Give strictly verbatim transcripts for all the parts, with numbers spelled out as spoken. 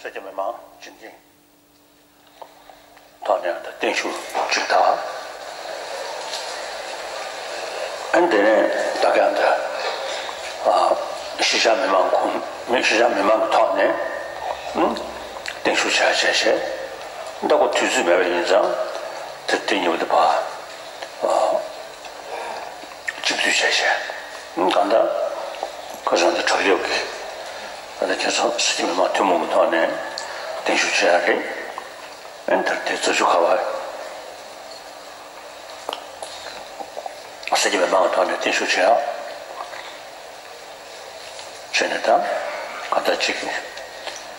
ཤཱཀྱ་མི་མང་བྱིན་གྱིས་ཐོག་ནས་ད་བརྟན་བཞུགས་ཅིག་དང་། ཨ་ནི་དེ་ནས་ད་ག་ད་ཨ་གཞིས་ཆགས་མི་མང་ཁོང་མི་གཞིས་ཆགས་མི་མང་གི་ཐོག་ནས་ཨ་བརྟན་བཞུགས་བྱ་བྱས་བྱས། ད་ཁོ་དུས་ཚོད་མེད་པ་ཡིན་ཙང་དེ་དེ་ཉིན་མོ་དེ་ཕར་ཨ་གཅིག་སྡུད་བྱས་བྱས། ཨ་གང་ལྟར་ཁ་སང་དེ་དྲག་ཡོད་ཀྱི་ཨ་ད་ཁྱེད་ཚོ་ཤཱཀྱ་མི་མང་ཐུན་མོང་གི་ཐོག་ནས་བརྟན་བཞུགས་བྱས་ཡ་རེད། ཨ་ནི་ད་དེ་རྫ་ཆུ་ཁ་བ། ཤཱཀྱ་མི་མང་གི་ཐོག་ནས་བརྟན་བཞུགས་བྱེད་ཡག་བྱས་ནས་ད་ག་ད་ཅིག་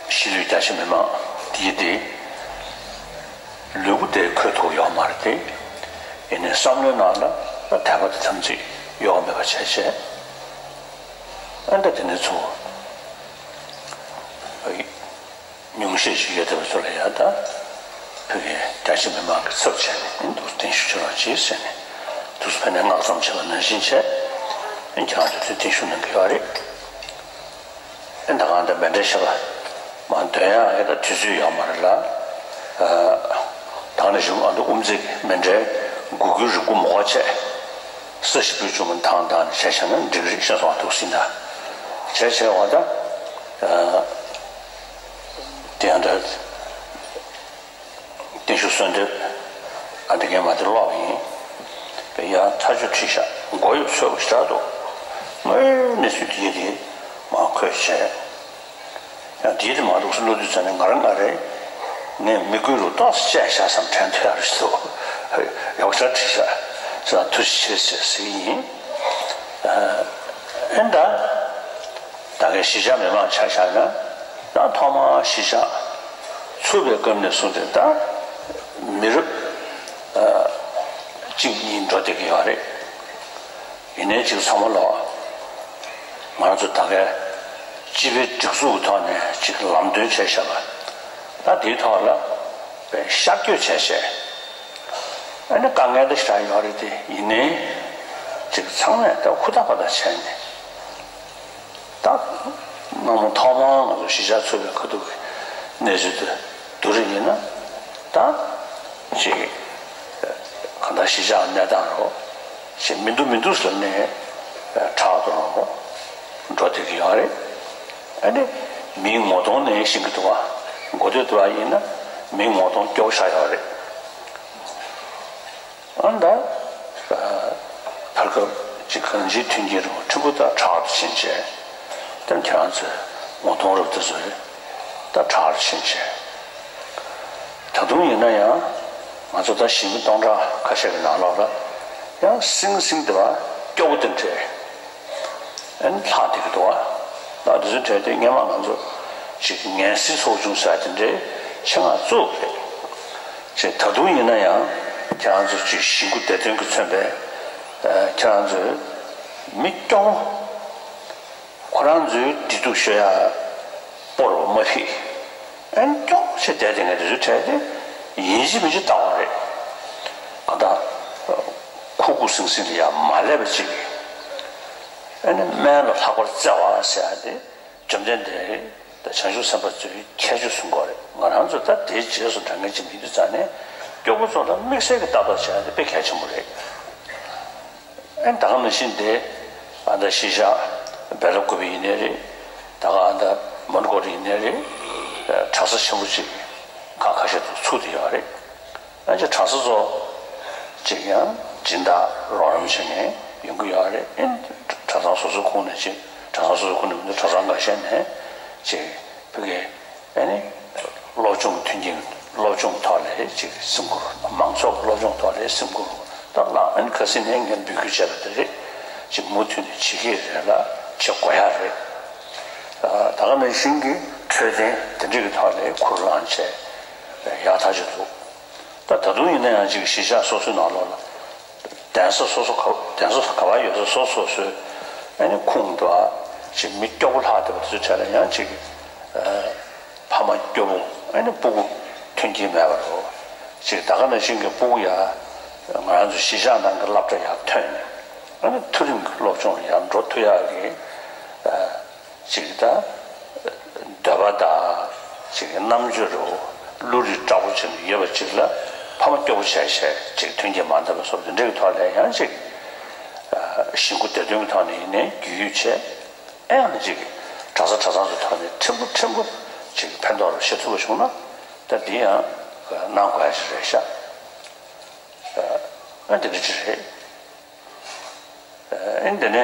གཞིས་ལུས་རྒྱ་ཆེ་མི་མང་འདི་དེ་ལུས་པོ་དེ་འཁོད་ཐུབ་ཡོད་མ་རེད་དེ། ཡིན་ནའི་བསམ་བློའི་ནང་ལ་དད་པ་དེ་དམ་ཚིག་ཡོད་མེད་པ་བྱས་བྱས། ཨ་ནི་ད་དེ་ནས་ཚུར། ཉུང་ཤས་ཤིག་ཡོད་བསྡད་པ་ཚོ་ལ་ཡང་ད་བོད་ཀྱི་རྒྱ་ཆེ་མི་མང་གི་ཚབ་བྱས་ནས་ཨིན་འདུག་བརྟན་བཞུགས་བྱེད་རོགས་གྱིས་ཟེར་ནས་དུས་སུ་ཕེབས་ནས་མངགས་ཙམ་བྱས་པ་ནང་བཞིན་བྱས། ཨིན་ཁྱེད་རང་ཚོ་དུས་བརྟན་བཞུགས་གནང་གི་ཡོད་རེད། ཨིན་ད་གང་ལྟར་མཎྜལ་བཤད་པ་མ་འདོན་ཡག་ཨེ་ད་དུས་ཚོད་ཡོད་མ་རེད་ལ། ད་ནས་བཞུགས་ཨ་འདུག་དབུ་མཛད་ཀྱི་མཎྜལ་དགུ་དགུའི་རིང་པོ་མོ་བ་བྱས། ས་གཞི་སྤོས་བཅུག་མ་ཐང་ཐང་ནས་བྱས་བྱས་ན་འགྲིག་གི་རེད་ཤེས་སོང་བ་འདུག་ཟིན་ད། བྱས་བྱས་བ་ད། དེ་ཡང་འདྲ། བརྟན་བཞུགས་གསོལ་འདེབས་ཨ་འདི་གའི་མ་དེ་ཀློག་ཡིན། པའི་ཡང་ཐག་ཆོད་བྲིས་ཤག་མགོ་ཡོད་ཚོད་པ་ཞེ་དྲག་འདུག་དངོས་ཡོད་གནས་ཚུལ་དེ་དེ་མ་འཁོད་བྱས། ཡང་དེ་དེ་མ་འདུག་སེ་བློ་དུས་ཚོད་ནས་ང་རང་ང་རེ་ངས་མི་དགོས་རུ་ཏོག་ཙམ་བཅད་བཞག་བསམ་དྲན་ཐུབ་ཡག་རེད་འདུག་ཡག་ཤག་བྲིས་ཤག་ས་ཐུགས་རྗེ་ཆེ་ཟེར་ཟེར་གྱི་ཡིན། ཨེ་འདྲ། ད་གའི་གཞིས་ཆགས་མི་མང་ཆ་བཞག་ན། ད་ཐོག་མར་གཞིས་ཆགས་ཚུགས་པའི་སྐབས་ནས་བཟུང་སྟེ་ད་མི་རབས་གཅིག་གཉིས་འགྲོ་བསྡད་ཀྱི་ཡོད་རེད། ཡིན་ནའི་ཅིག་ཚང་མ་ལོག་ང་རང་ཚོ་ད་གའི་སྤྱི་པའི་སྒྲིག་འཛུགས་ཀྱི་ཐོག་ནས་ཅིག་ལམ་སྟོན་བྱས་བཞག་པ། ད་དེའི་ཐོག་ལ་ཤར་བསྐྱོད་བྱས་བྱས། ཨ་ནི་དཀའ་ངལ་འདི་ཞེ་དྲག་ཡོད་རེད་དེ་ཡིན་ནའི་ཅིག་ཚང་མས་ད་ཧུར་ཐག་པ་ད་བྱས་ནས། ད་སྔ་མོ་ཐོག་མར་ང་ཚོ་གཞིས་ཆགས་ཚུགས་པའི་ཁ་ཐུག་གི་གནས་ཚུལ་དེ་བསྡུ་རེ་ཡིན་ན་ད་ཅིག་གང་ལྟར་གཞིས་ཆགས་གནས་སྟངས་རོ་ཞིག་མི་འདུག་མི་འདུག་ཟེར་ནས་ཁྲག་དོ་རོ་འགྲོ་བསྡད་ཀྱི་ཡོད་རེད། ཨ་ནི་མིའི་ངོ་གདོང་ནས་ཤེས་ཀྱི་འདུག་བ། མགོ་ཐོས་འདུག་བ་ཡིན་ན་མིའི་ངོ་གདོང་སྐྱོ་པོ་ཆགས་ཡོད་རེད། ཨ་ད། བར་སྐབས་ཀྱི་གང་ཅིའི་མཐུན་རྐྱེན་རུ་ཕྲན་བུ་དང་ཕྲག་ཏུ་ཕྱིན་བྱས། ད་ཁྱེད་རང་ཚོའི་ངོ་གདོང་རབ་ཏུ་བཟོས། ད་ཕྲག་ཏུ་ཕྱིན་བྱས། ད་དུང་ཡིན་ན་ཡང་ང་ཚོ་ད་ཞིང་ཁ་སྟོང་ཕྲག་ཁ་ཤས་ཀྱི་ནང་ལོགས་ལ་ཡང་སིང་སིང་དེ་བ་སྐྱོ་པོ་དེ་འདྲས། ཨན་ལྷག་བསྡད་ཀྱི་འདུག་བ། ལྷག་དེ་ཚོའི་གྲས་དེ་སྔས་མ་ང་ཚོ་ཅིག་ངན་སེལ་ཚོགས་ཆུང་ཟེར་དེ་འདྲའི་ཆེད་མངགས་བཙུགས་རེད། ཅེས་ད་དུང་ཡིན་ན་ཡང་ཁྱེད་རང་ཚོ་ཅིག་ཞིང་ཁུ་བདེ་དོན་གྱིས་མཚོན་པའི་ཁྱེད་རང་ཚོའི་མི་སྐྱོ་བོ་ཁོ་རང་ཚོའི་བདེ་སྡུག་ཤོད་ཡ་སྤོར་བ་མ་ཕིག་ཨན་སྐྱོ་བོ་ཆེ་བསྡད་དེ་ངས་དེ་ཚོའི་གྲས་དེ་ཡིན་གཅིག་མིན་གཅིག་ལྟ་བ་རེད། ཨ་ད་ཁུ་ཁུ་སིང་སིང་ལ་ཡ་མ་སླེབས་པ་ཅིག་ཨ་ནི་དམན་ལ་ལྷག་པར་བརྩེ་བ་ཟེར་ཡ་དེ་བཅོམ་ལྡན་འདས་དང་བྱང་ཆུབ་སེམས་དཔའ་ཚོའི་ཁྱད་ཆོས་གསུང་གི་རེད། ང་རང་ཚོ་ད་དེའི་རྗེས་སུ་འབྲང་མཁན་ཅིག་མིན་དུས་ཙང་ནས་སྐྱོ་པོ་ཚོ་ལ་དམིགས་བསལ་གྱི་ལྟ་རྟོག་བྱེད་ཡ་དེ་དཔེ་གལ་ཆེན་པོ་རེད། ཨ་ནི་ད་ག་ནང་བཞིན་དེ་ཨ་ད་གཞིས་ཆགས་སྦེ་ལ་ཀུ་པེ་ཡིན་ནའི་རེད། ད་ག་ཨ་ད་མོན་གྷོ་ཡིན་ནའི་རེད། གྲྭ་ས་ཆེན་པོ་ཅིག་ཁག་ཁ་ཤས་ཚོ་ཚུགས་བསྡད་ཡོད་རེད། ཨ་ཅེ་གྲྭ་ས་ཚོ་ཅིག་ཡང་སྦྱིན་བདག་རོགས་རམ་བྱེད་མཁན་ཡོང་གི་ཡོད་རེད། ཨེ་གྲྭ་ཚང་སོ་སོའི་ཁོངས་ནས་ཅིག་གྲྭ་ཚང་སོ་སོའི་ཁོངས་ནས་མི་འདུག་གྲྭ་ཚང་འགའ་ཤས་ནས་ཅིག་ཕ་གི་ཨ་ནི་སློབ་སྦྱོང་མཐུན་རྐྱེན་སློབ་སྦྱོང་ཐོག་ལས་ཅིག་སེམས་ཁུར་མང་ཚོགས་ཀྱི་སློབ་སྦྱོང་ཐོག་ལས་སེམས་ཁུར་ད་ལ་ཨ་ནི་ཁ་སང་ནས་ངས་འབོད་སྐུལ་བྱས་པ་དེ་རེད། ཅིག་མུ་མཐུད་ནས་བྱེད་ཀྱི་རེད་ལ་བྱེད་དགོས་ཡ་རེད། ད་ག་ནང་བཞིན་གྱི་འཕྲོད་བསྟེན་དེ་འདྲ་གི་ཐོག་ལས་ཁུར་བླངས་བྱས་ཡག་ཐག་ཆོད་འདུག་ད་ད་དུང་ཡིན་ན་ཡང་ཅིག་གཞིས་ཆགས་སོ་སོའི་ནང་ལོགས་ལ་གདན་ས་སོ་སོ་ག་གདན་ས་ག་བ་ཡོད་ས་སོ་སོ་སོའི་ཨ་ནི་ཁོངས་འདུག་ཨ་ཅིག་མི་སྐྱོ་པོ་ལྷག་བསྡད་པ་དེ་ཚོའི་གྲས་ལ་ཡང་ཅིག་ཕ་མ་སྐྱོ་པོ་ཨ་ནི་སྤུ་གུ་མཐུན་རྐྱེན་མེད་པ་རོ་ཅིག་ད་ག་ནང་བཞིན་གྱི་སྤུ་གུ་ཡ་ང་རང་ཚོ་གཞིས་ཆགས་ནང་གི་སློབ་གྲྭ་ཡར་ཐོན་ནས་ཨ་ནི་མཐོ་རིམ་གྱི་སློབ་སྦྱོང་ཡར་འགྲོ་ཐུབ་ཡག་གི་ཅིག་ད་འདོད་པ་དང་ ཅིག་གི་རྣམ་དཔྱོད་རུ་བློ་རིག་དྲག་པོ་བྱས་ནས་ཡོད་པ་ཅིག་ལ་ཕ་མ་སྐྱོ་པོ་བྱས་བྱས་ཅིག་མཐུན་རྐྱེན་མ་ལྡན་པ་སོགས་དེ་འདྲ་གི་ཐོག་ལ་ཡང་ཅིག་ཞིང་ཁུ་བདེ་དོན་གྱི་ཐོག་ནས་ཡིན་ནའི་རྒྱུས་ཡོད་བྱས། ཨེ་ཡང་ཅིག་གྲྭ་ས་གྲྭ་ཚང་ཚོའི་ཐོག་ནས་ཕྲན་བུ་ཕྲན་བུ་ཅིག་ཕན་ཐོགས་རུ་བྱེད་ཐུབ་པ་བྱུང་ན་ད་འདི་ཡང་གནང་དགོས་ཡ་ཞིག་རེད་ཤག་ཨ་འདི་འདྲ་ཅིག་རེད། ཨེ་འདི་ནས་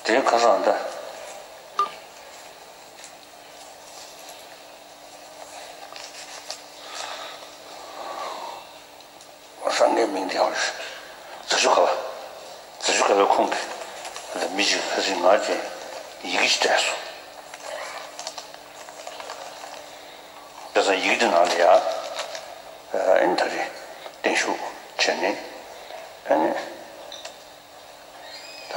དེའི་ཁ་སང་ད། སངས་རྒྱས་མིང་དེ་ཡང་རྫ་ཆུ་ཁ་བ། རྫ་ཆུ་ཁ་བའི་ཁོང་གི་ལ་མི་གཅིག་ཁ་སང་ང་ཅན་ཡི་གེ་ཞིག་སྤྲད་སོང་། དེ་ཚོ་ཡི་གེ་དེ་ནང་ལ་ཡ། ཨ་ནི་ད་རེས་བརྟན་བཞུགས་བྱས་ནས་ཨ་ནི། ད།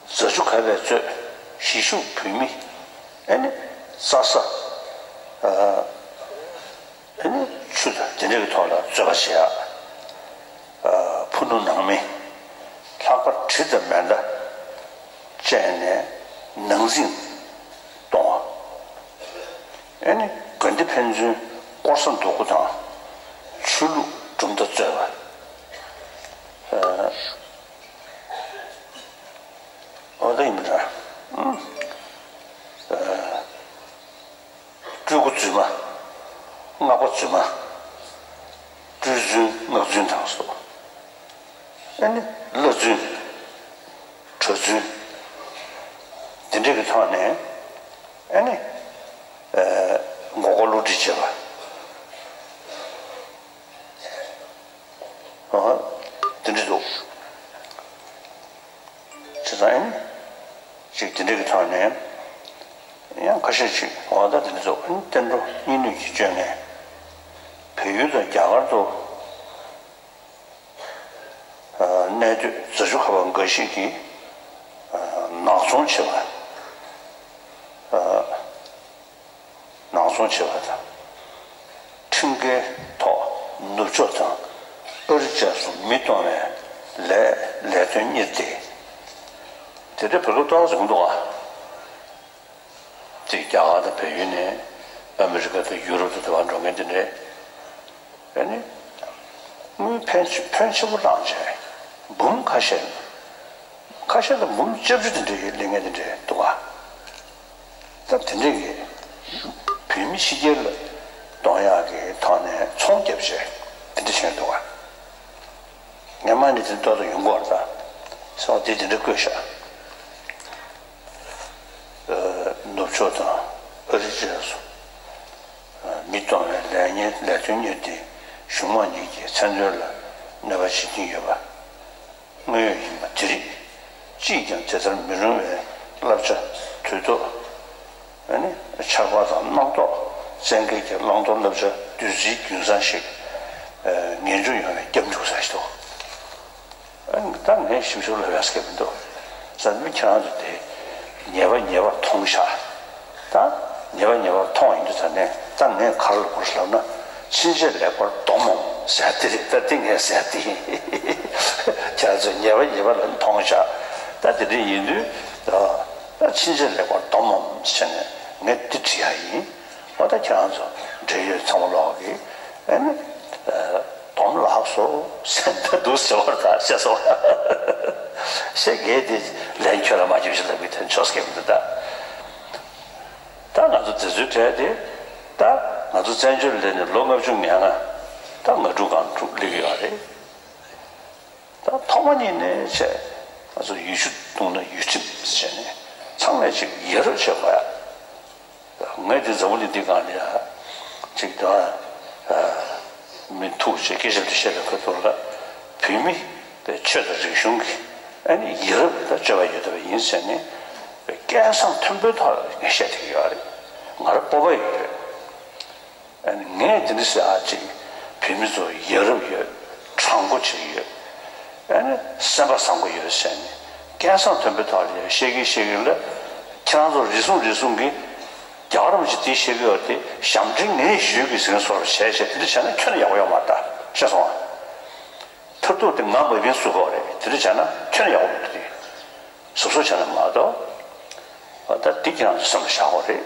རྫ་ཆུ་ཁ་བས་གཙོས་གཞིས་བཞུགས་བོད་མི་ཨ་ནི་རྩྭ་ས་ཨ་ནི་ཆུ་དང་དེ་འདྲ་གི་ཐོག་ལ་རྩོད་པ་བྱེད་ཡ། ཨ་ཕུ་ནུ་ནང་མི་ལྷག་པར་གྲི་དང་མེ་མདའ་སྤྱད་ནས་ནང་འཛིང་གཏོང་བ། ཨ་ནི་དགོན་སྡེ་ཕན་ཚུན་དཀོར་ཟ་འདུ་སྒོ་དང་ཆོས་ལུགས་གྲུབ་མཐའ་རྩོད་པ། ཨ། འོ་ད་ཡིན་པ་འདྲ། ཨུམ། ཨ། སྤྲུལ་སྐུ་རྫུན་མ། སྔགས་པ་རྫུན་མ། སྤྲུལ་རྫུན་སྔགས་རྫུན་དང་སོགས། ཨ་ནི་བླ་རྫུན། གྲྭ་རྫུན། འདི་འདྲ་གི་ཐོག་ནས་ཨ་ནི་ཨ་མགོ་སྐོར་བསླུ་བྲིད་བྱེད་པ། ཨ། དེ་འདྲ་འདུག་བྱས་ཙང་ཨ་ནི་ཅིག་དེ་འདྲ་གི་ཐོག་ནས་ཡང་ཁ་ཤས་ཅིག་འོ་ད་དེ་འདྲ་འདུག་ཨ་ནི་བསྟན་འགྲོ་གཉིས་ནུས་ཀྱི་སྤྱོད་ངན། བལ་ཡུལ་དང་རྒྱ་གར་དུ་གནས་སྡོད་རྫ་ཆུ་ཁ་བ་འགའ་ཞིག་གིས་ནག་ཚོང་བྱེད་པ། ནག་ཚོང་བྱེད་པ་དང་། ཁྲིམས་འགལ་ཐོག་ནུབ་ཕྱོགས་དང་ཨ་རི་བཅས་སུ་མི་གཏོང་བའི་ལས་ལས་དོན་གཉེར་ཏེ། དེ་འདྲའི་བོད་སྐད་ཏོག་ཙམ་འདུག་ཨ། དེ་རྒྱ་གར་དང་བལ་ཡུལ་ནས་ཨ་མི་རི་ཀ་དང་ཡུ་རོབ་དང་དེ་བར་འགྲོ་མཁན་དེ་འདྲའི། ཨ་ནི། དངུལ་ཕོན་ཆེ་ཕོན་ཆེ་པོ་བླངས་བྱས། འབུམ་ཁ་ཤས། ཁ་ཤས་ལ་འབུམ་བརྒྱད་ཅུ་དེ་འདྲའི་ལེན་མཁན་དེ་འདྲའི་འདུག་ག་ད་དེ་འདྲའི་གི་བོད་མི་ཕྱི་རྒྱལ་ལ་གཏོང་ཡག་གི་ཐོག་ནས་ཚོང་བརྒྱབ་བྱས་དེ་འདྲ་བྱས་འདུག་ག་ངས་མ་ཎི་དེ་ཏོག་ཏོ་ཡོང་གི་ཡོད་རེད་ད། སོ་དེ་དེ་འདྲ་བཀོད་ཤག་ནུབ་ཕྱོགས་དང་ཨ་རི་བཅས་སུ། མི་གཏོང་བའི་ལས་གཉེར་ལས་དོན་གཉེར་ཏེ་གཞུང་མང་གཉིས་ཀྱི་མཚན་དོན་ལ་གནོད་པ་བྱེད་ཀྱིན་ཡོད་པ་དངོས་ཡོད་ཡིན་པ་དེ་རིགས་ཅིས་ཀྱང་དེ་ལྟར་མི་རུང་བའི་བསླབ་བྱ་དུས་ཐོག་ཨ་ནི་ཆགས་པ་དང་རྣམ་རྟོག་བཙན་སྐད་ཀྱི་བླང་དོར་བསླབ་བྱ་བདུད་རྩིའི་རྒྱུན་བཟང་ཞིག་ངེས་འབྱུང་ཡོང་བའི་སྐྱབས་འཇུག་ས་ཞིག་ཏུ། ད་ངས་ཞིབ་ཞིབ་ལབ་ཡག་སྐད་མི་འདུག་ས་མི་ཁྱེད་རང་ཚོ་དེ་ཉེས་པ་ཉེས་པར་མཐོང་ཤག་ད་ཉེས་པ་ཉེས་པར་མཐོང་ཡིན་དུས་ད་ནས་ད་ངས་ག་རེ་ལབ་དགོས་ལབ་ན་ཕྱིན་ཆད་ལེགས་པར་སྡོམ་མོ་ཟེར་དེ་རེད། ད་དེ་ངས་ཟེར་དེ་ཡིན། ཁྱེད་རང་ཚོས་ཉེས་པ་ཉེས་པ་ལ་མཐོང་ཤག་ད་དེ་འདྲ་ཡིན་དུས་ད་ཕྱིན་ཆད་ལེགས་པར་སྡོམ་མོ་ཟེར་ནས་ངས་འདི་བྲིས་ཡག་ཡིན། འོ་ད་ཁྱེད་རང་ཚོ་འབྲེལ་ཡོད་ཚང་མ་ལོག་གིས་ཨ་ནི་སྡོམ་ལགས་སོ་ཟེར་ད་འདུག་ཟེར་བར་ད་བཤད་སོང་། བཤད་གལ་ཏེ་ལན་ཁྱོད་ལ་མ་བྱུང་ཞིག་ལབ་གི་དོན་ཆོག་སྐད་མི་འདུག་ད་ད་ང་ཚོ་དེ་ཚོའི་གྲས་དེ་ད་ང་ཚོ་བཙན་བྱོལ་སླེབས་ནས་ལོ་ལྔ་བཅུ་ང་ལྔ་ད་ང་འཁྲུག་གང་འཁྲུག་སླེབས་ཡོད་རེད། ད་ཐོག་མ་ཉིད་ནས་བྱས་ང་ཚོ་ཡུལ་ཆུ་བཏུང་ན་ཡུལ་ཁྲིམས་བྱས་ནས་ཚང་མས་ཅིག་ཡ་རབས་བྱེད་དགོས་ཡ། ངས་འདི་འཛམ་བུ་གླིང་འདི་སྒང་ལ་ཡ་ཅིག་ད་མི་ཐུག་ཅིག་སྐད་ཆ་འདི་བཤད་པའི་ཁ་ཐུག་ལ་བོད་མི་པའི་ཆོས་དང་རིག་གཞུང་གི་ཨ་ནི་ཡ་རབས་ད་སྤྱོད་པ་ཡོད་པ་ཡིན་ཟེར་ནས་སྐལ་བཟང་མཐོན་པོའི་ཐོག་ལ་ངས་བཤད་བསྡད་ཀྱི་ཡོད་རེད། ང་རང་སྤོབས་པ་ཡོད་རེད། ཨ་ནི་ངས་འདི་འདྲ་ཟེར་ཨ་ཅིག་བོད་མི་ཚོ་ཡ་རབས་ཡོད། དྲང་པོ་ཅིག་ཡོད། ཨ་ནི་སེམས་པ་བཟང་པོ་ཡོད་ཟེར་ནས་སྐལ་བཟང་མཐོན་པོའི་ཐོག་ལ་བཤད་ཀྱི་བཤད་ཀྱི་ལ། ཁྱེད་རང་ཚོ་རེ་ཟུང་རེ་ཟུང་གིས་རྒྱ་གར་མི་ཅིག་དེ་བཤད་ཀྱི་ཡོད་དེ་ཞབས་འདྲེན་ངས་ཞུས་ཀྱི་ཟེར་མཁན་བཟོ་འདྲ་བྱས་བྱས་དེ་འདྲ་བྱས་ན་ཁྱོན་ནས་ཡག་པོ་ཡོད་མ་རེད་ད། ཤེས་སོང་ཨ། མཐར་ཐུག་དེ་ང་མ་བིན་སུ་གོ་རེད། དེ་འདྲ་བྱས་ན་ཁྱོན་ནས་ཡག་པོ་མི་འདུག་དེ། གཟབ་གཟབ་བྱས་ན་མ་གཏོགས། ད་དེ་ཁྱེད་རང་ཚོ་སེམས་ལ་བཞག་དགོས་རེད།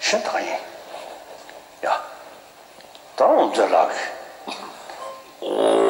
ཤེས་ཐག་ཡིན། ཡ། ད་རུང་མཛད་ལགས་ཀྱིས།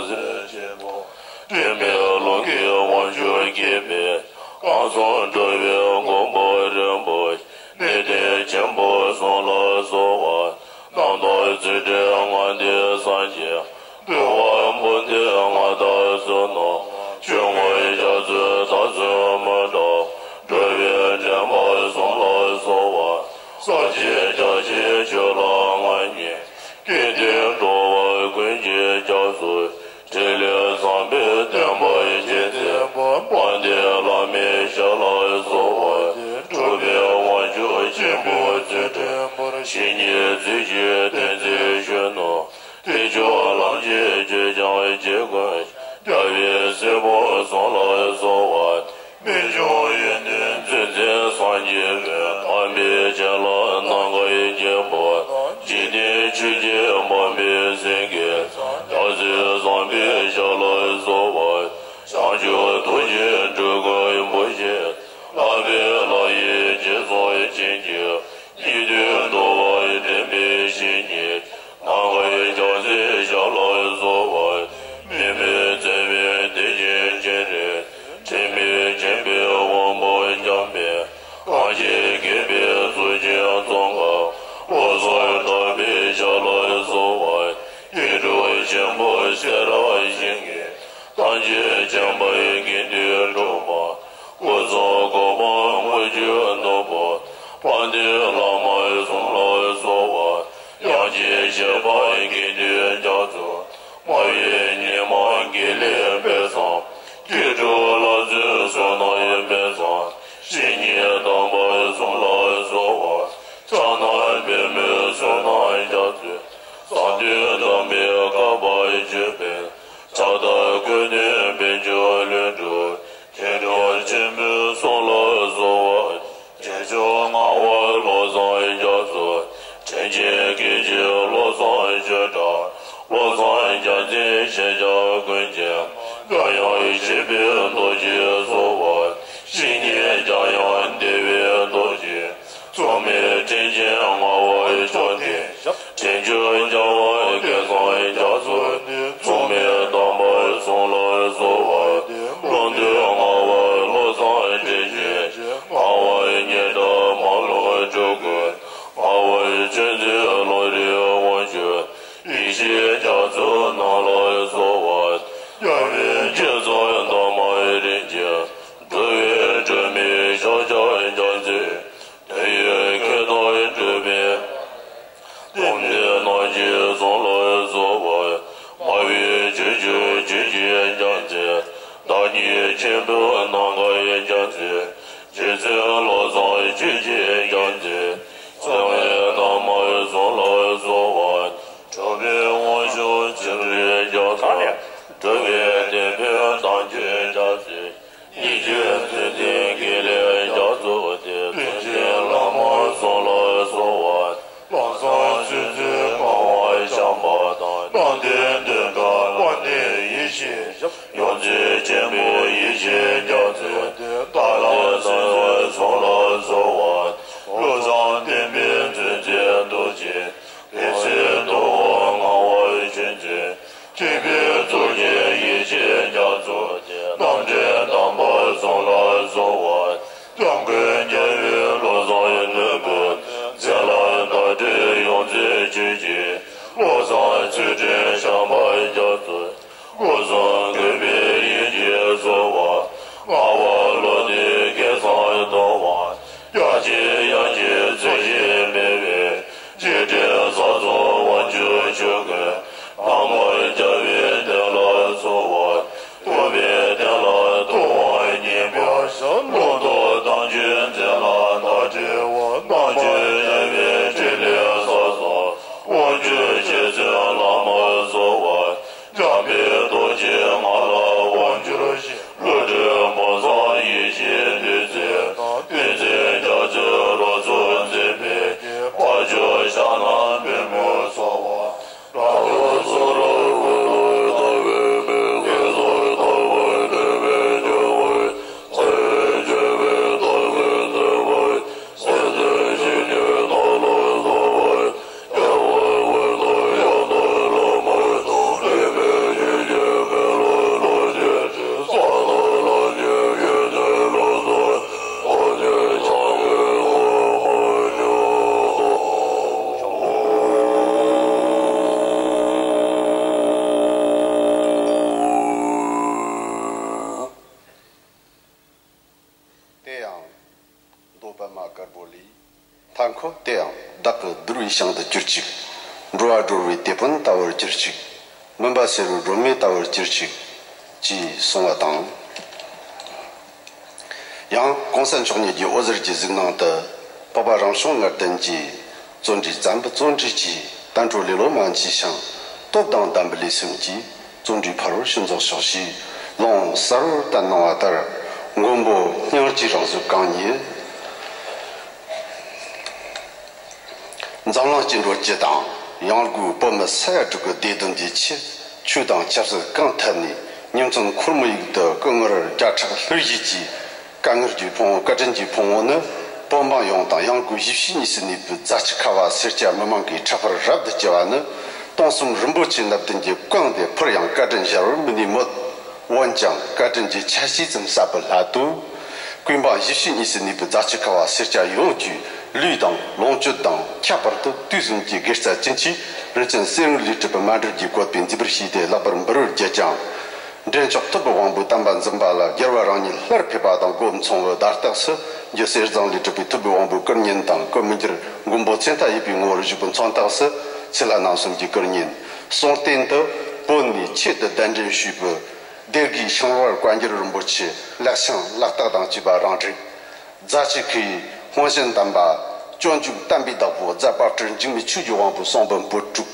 སྲས་ཆེན་པོ། དྲན་པའི་ཀློང་གི་དབང་ཕྱུག་སྐྱེས་པའི། གང་གསུང་གྲུབ་པའི་མགོན་པོ་རིན་པོ་ཆེ། གནས་བརྟན་ཆེན་པོ་གསུམ་ལ་གསོལ་བ། རྣམ་དག་ཚུལ་ཁྲིམས་ལྔ་ལྡན་སངས་རྒྱས། འདུལ་བ་འབུམ་སྡེ་མངའ་བདག་གསུམ་ནོ། ཆོས་མངོན་རྒྱ་མཚོའི་དར་ཚོན་མུ་ཏོག། འགྲོ་བའི་འདྲེན་པ་གསུམ་ལ་གསོལ་བ། ས་གཞི་རྒྱ་ཆེན་ཆོས་ལ་མངའ་བརྙེས། སྐལ་ལྡན་འགྲོ་བ་ཀུན་གྱི་སྐྱབས་སུ། ཕྲིན་ལས་བཟང་པོའི་བསྟན་པ་རྒྱས་མཛད་པ། དཔལ་ལྡན་བླ་མའི་ཞབས་ལ་གསོལ་བ། གྲུབ་པའི་དབང་ཕྱུག་ཆེན་པོ་ཚུལ་ཁྲིམས་པར། བཤེས་གཉེན་ཚུལ་གྱི་བསྟན་འཛིན་གཞོན་ནུ། དེ་ཕྱོགས་ལམ་གྱི་ཆོས་ཀྱང་རྗེ་ཀུན། རྒྱལ་བའི་སྲས་པོ་གསུམ་ལ་གསོལ་བ། རྨད་བྱུང་ཡོན་ཏན་མཛོད་འཛིན་སངས་རྒྱས་པའི། དམ་པའི་བྱིན་རླབས་ནམ་མཁའི་རྒྱལ་པོ། འཇིག་རྟེན་ཆོས་ཀྱི་འཕགས་པའི་སེང་གེ། རྒྱལ་སྲས་བཟང་པོའི་ཞབས་ལ་གསོལ་བ། བྱང་ཆུབ་ཐུགས་རྗེའི་འགྲོ་ཀུན་པོ་ཆེ། བསླབ་པའི་ལམ་ཡིག་རྗེས་སུ་བྱིན་གྱིས། སྙིགས་དུས་འགྲོ་བ་འདྲེན་པའི་བཤེས་གཉེན། ནམ་མཁའི་རྒྱལ་སྲས་ཞབས་ལ་གསོལ་བ། མི་མེད་མཛད་པའི་བདེ་ཆེན་སྤྱན་རས་གཟིགས། དྲན་པས་མཁྱེན་པའི་དབང་པོ་འཇམ་དཔལ། གང་ཞིག་དགྱེས་པའི་གཙུག་ཆེན་ཙོང་ཁ། བློ་བཟང་གྲགས་པའི་ཞབས་ལ་གསོལ་བ། སྐྱེ་འགྲོ་ཆེན་པོ་ཚེ་རབས་ཞིང་གི། ཐམས་ཅད་མཁྱེན་པའི་དགེ་འདུན་གྲུབ་པ། སྐུ་གསུམ་གོ་འཕང་མངོན་གྱུར་ནོར་བུ། དཔལ་ལྡན་བླ་མ་གསུམ་ལ་གསོལ་བ། དབྱངས་ཅན་ཞལ་དཔལ་དགེ་འདུན་རྒྱ་མཚོ། སྨྲ་བའི་སྙན་དམངས་དགེ་ལེགས་དཔལ་བཟང་། སྐྱེ་འགྲོ་ལ་སྩོལ་བསོད་ནམས་དཔལ་བཟང་། བཤེས་གཉེན་དམ་པ་གསུམ་ལ་གསོལ་བ། ཕྱག་ན་པདྨོའི་གསུང་རྣམས་རྒྱ་མཚོའི། གསང་འདུས་དམ་པའི་བཀའ་བར་གཅོད་པའི། ཕྱག་དར་སྐུ་མདུན་དཔལ་འབྱོར་ལྷུན་གྲུབ། མཁྱེན་གྲུབ་ཆེན་པོའི་གསུང་ལ་གསོལ་བ། རྗེ་བཙུན་ངག་དབང་བློ་བཟང་རྒྱ་མཚོ། དྲིན་ཅན་སྐད་ཅིག་བློ་བཟང་ཆོས་གྲགས། བློ་བཟང་རྒྱལ་མཚན་ཞལ་ཕྱག་ཀུན་མཁྱེན། སྐྱོབ་དབྱིངས་གཤེགས་པའི་རྡོ་རྗེའི་གསོལ་བ། བཤེས་གཉེན་འཇམ་དབྱངས་བདེ་བའི་རྡོ་རྗེ། མཚུངས་མེད་དྲིན་ཅན་ངག་དབང་མཆོག་ལྡན་ཞབས། དྲིན་ཅན་འཇམ་དབྱངས་སྐལ་བཟང་རྒྱ་མཚོ་ནི། མཚུངས་མེད་དམ་པ་གསུམ་ལ་གསོལ་བ། ཀློང་རྡོལ་ངག་དབང་བློ་བཟང་དྲིན་ཅན། ངག་དབང་སྙན་གྲགས་མ་ལུས་འགྲོ་ཀུན། ངག་དབང་ཆོས་འཛིན་ལམ་རིམ་དབང་ཕྱུག། ཡེ་ཤེས་རྒྱ་མཚོ་རྣམས་ལ་གསོལ་བ། རྒྱལ་བའི་རྗེ་བཙུན་འདབ་མ་རིན་ཆེན། འགྲོ་བའི་སྒྲོན་མེ་ཞབས་ཀྱང་རྒྱ་མཚོའི། དོན་ཡོད་མཁས་རྟོགས་གྲུབ་པའི། བཅོམ་ལྡན་རྣམས་ཀྱི་གསུང་ལ་གསོལ་བ། སྨྲ་བའི་ཆོས་སྤྱོད་ཆོས་ཀྱི་རྒྱ་མཚོ། བདག་ཉིད་མཁྱེན་པའི་ནམ་མཁའི་རྒྱ་མཚོ། རྗེ་བཙུན་བློ་བཟང་ཆོས་ཀྱི་རྒྱ་མཚོ། མཚུངས་མེད་དམ་པ་གསུམ་ལ་གསོལ་བ། གྲུབ་པའི་དབང་ཕྱུག་ཚུལ་ཁྲིམས་རྒྱ་མཚོ། གྲུབ་པའི་བསྟན་པའི་དམ་ཆོས་རྒྱ་མཚོ། ཡེ་ཤེས་མཚོན་ཚིག་དགེ་ལེགས་རྒྱ་མཚོ་སྟེ། དོན་ཆེན་བླ་མ་གསུམ་ལ་གསོལ་བ། ལམ་བཟང་སྤྱོད་ཚུལ་སྤང་བ་བཤམས་པ་དང་། རྣམ་ལྡན་དོན་གྲུབ་དཔལ་ལྡན་ཡེ་ཤེས་ཞབས། ཡོངས་འཛིན་ཆེན་པོ་ཡེ་ཤེས་རྒྱ་མཚོ་སྟེ། ཏཱ་ལ་སྲས་གསུམ་ལ་གསོལ་བ། བློ་བཟང་བསྟན་པའི་མཛོད་འཛིན་རྡོ་རྗེ། དེ་ཚེ་རྡོ་རྗེ་ངག་དབང་ཆོས་འཛིན། མཁྱེན་པའི་གཙུག་རྒྱན་ཡེ་ཤེས་རྒྱ་མཚོ་སྟེ། རྣམ་འདྲེན་དམ་པ་གསུམ་ལ་གསོལ་བ། སྐྱབས་མགོན་རྒྱལ་བའི་བློ་བཟང་ནོར་བུ། མཛད་ལམ་བརྡ་སྤྲོད་ཡོངས་འཛིན་ཆོས་ཀྱི། བློ་བཟང་ཚུལ་ཁྲིམས་ཞབས་པད་རྒྱ་མཚོ། སྐུ་གསུམ་གུས་པས་ཡིད་ཀྱིས་གསོལ་བ། ངག་དབང་བློ་ལྡན་སྐལ་བཟང་སྟོབས་དབང་། དབྱངས་ཅན་དབྱངས་ཅན་ཚུལ་བཞིན་སྤེལ་བའི། རྗེས་དྲན་ཟབ་གསུམ་དབང་ཕྱུག་ཆོས་སྐུ། ནམ་མཁའ་རྒྱལ་བའི་བསྟན་ལ་གསོལ་བ། ཐུབ་པའི་བསྟན་ལ་ཐུབ་དབང་བསྙེན་པ། ལུང་རྟོགས་དམ་ཆོས་མཛད་ལ་བདག་འབྲེལ་བ། རྣམ་དཔྱོད་རྒྱལ་བའི་ཕྲིན་ལས་ཟབ་གསུམ། དབང་ཕྱུག་རྗེ་བཙུན་བླ་མར་གསོལ་བ། འཇམ་དཔལ་རྡོ་རྗེ། ཞིང་དུ་གྱུར་ཅིག། འགྲོ་བ་སྒྲོལ་བའི་དེད་དཔོན་ལྟ་བུར་གྱུར་ཅིག། མུན་པ་སེལ་བའི་སྒྲོན་མེ་ལྟ་བུར་གྱུར་ཅིག། ཅེས་གསུངས་པ་དང་། ཡང་གོང་ས་མཆོག་ཉིད་ཀྱི་འོད་ཟེར་གྱི་གཟིགས་སྣང་དུ། འཕགས་པ་རང་བྱུང་ལྔ་ལྡན་གྱིས། བརྩོན་འགྲུས་བརྩམ་པའི་བརྩོན་འགྲུས་ཀྱིས། དལ་འགྲོ་ལེ་ལོ་མ་མཆིས་ཤིང་། སྟོབས་དང་ལྡན་པའི་ལུས་སེམས་ཀྱིས། བརྩོན་འགྲུས་འཕར་བར་ཕྱིན་རྫོགས་ཤོག་ཅེས་ལུང་གསལ་བར་བསྟན་གནང་བ་ལྟར། མགོན་པོ་སྙིང་རྗེའི་རང་གཟུགས་གང་ཉིད། འཛམ་གླིང་སྐྱེ་འགྲོ་སྤྱི་དང་། ཡང་སྒོས་བོད་མི་ས་ཡ་དྲུག་གི་བདེ་དོན་གྱི་ཆེད། ཆོས་དང་ཆབ་སྲིད་གང་ཐད་ནས། ཉིན་མཚན་འཁོར་མོ་ཡུག་ཏུ་སྐུ་ངལ་བརྒྱ་ཕྲག་ལྷུར་བཞེས་ཀྱིས། དཀའ་ངལ་གྱི་ཕུང་བོ། བཀའ་དྲིན་གྱི་ཕུང་བོ་ནི། བོད་འབངས་ཡོངས་དང་། ཡང་སྒོས་གཞིས་བྱེས་གཉིས་སུ་གནས་པའི་རྫ་ཆུ་ཁ་བ་སེར་སྐྱ་མི་མང་གི་ཕྲག་པར་རབ་ཏུ་སྐྱེ་བ་ནི། སྟོང་གསུམ་རིན་པོ་ཆེ་སྣ་བདུན་གྱིས་བཀང་སྟེ། ཕུལ་ཡང་བཀའ་དྲིན་གཞལ་བར་མི་ནུས་མོད། འོན་ཀྱང་བཀའ་དྲིན་གྱི་ཆ་ཤས་ཙམ་བསབ་པའི་སླད་དུ། ཀུན་སྤངས་གཞིས་བྱེས་གཉིས་སུ་གནས་པའི་རྫ་ཆུ་ཁ་བ་སེར་སྐྱ་ཡོངས་ཀྱི་ལུས་དང་ལོངས་སྤྱོད་དང་། ཁྱད་པར་དུ་དུས་གསུམ་གྱི་དགེ་རྩ་ཅན་གྱིས་རིན་ཆེན་གསེར་དངུལ་ལས་གྲུབ་པའི་མཎྜལ་གྱི་བཀོད་པས་མཛེས་པར་བྱས་ཏེ། ལེགས་པར་འབུལ་བར་བགྱིད་ཅིང་། འདྲེན་མཆོག་ཐུབ་པའི་དབང་པོའི་བསྟན་པ་འཛིན་པ་ལ། རྒྱལ་བ་རང་ཉིད་སླར་ཕེབས་པ་དང་། སྒོ་མཚུངས་པའི་བརྡ་རྟགས་སུ། རྒྱུ་གསེར་ཟངས་ལས་གྲུབ་པའི་ཐུབ་པའི་དབང་པོའི་སྐུ་བརྙན་དང་། སྐུ་མི་འགྱུར་མགོན་པོ་མཚན་མཐའ་ཡས་པའི་ངོ་བོར་བཞུགས་པའི་མཚོན་རྟགས་སུ། ཚེ་ལྷ་རྣམ་གསུམ་གྱི་སྐུ་བརྙན། གསུང་རྟེན་དུ། བོད་ནས་ཆེད་དུ་གདན་འདྲེན་ཞུས་པའི། སྡེ་དགེའི་ཤིང་བལ་བཀའ་འགྱུར་རིན་པོ་ཆེ། ལེགས་བྱང་ལེགས་རྟགས་དང་བཅས་པ་རང་བསྒྲིགས། རྫ་ཆུ་ཁའི་སྔོན་བྱོན་དམ་པ། སྤྱོད་འཇུག་བསྟན་པའི་བདག་པོ་རྫ་དཔལ་སྤྲུལ་འཇིགས་མེད་ཆོས་ཀྱི་དབང་པོའི་གསུང་འབུམ་པོད་དྲུག།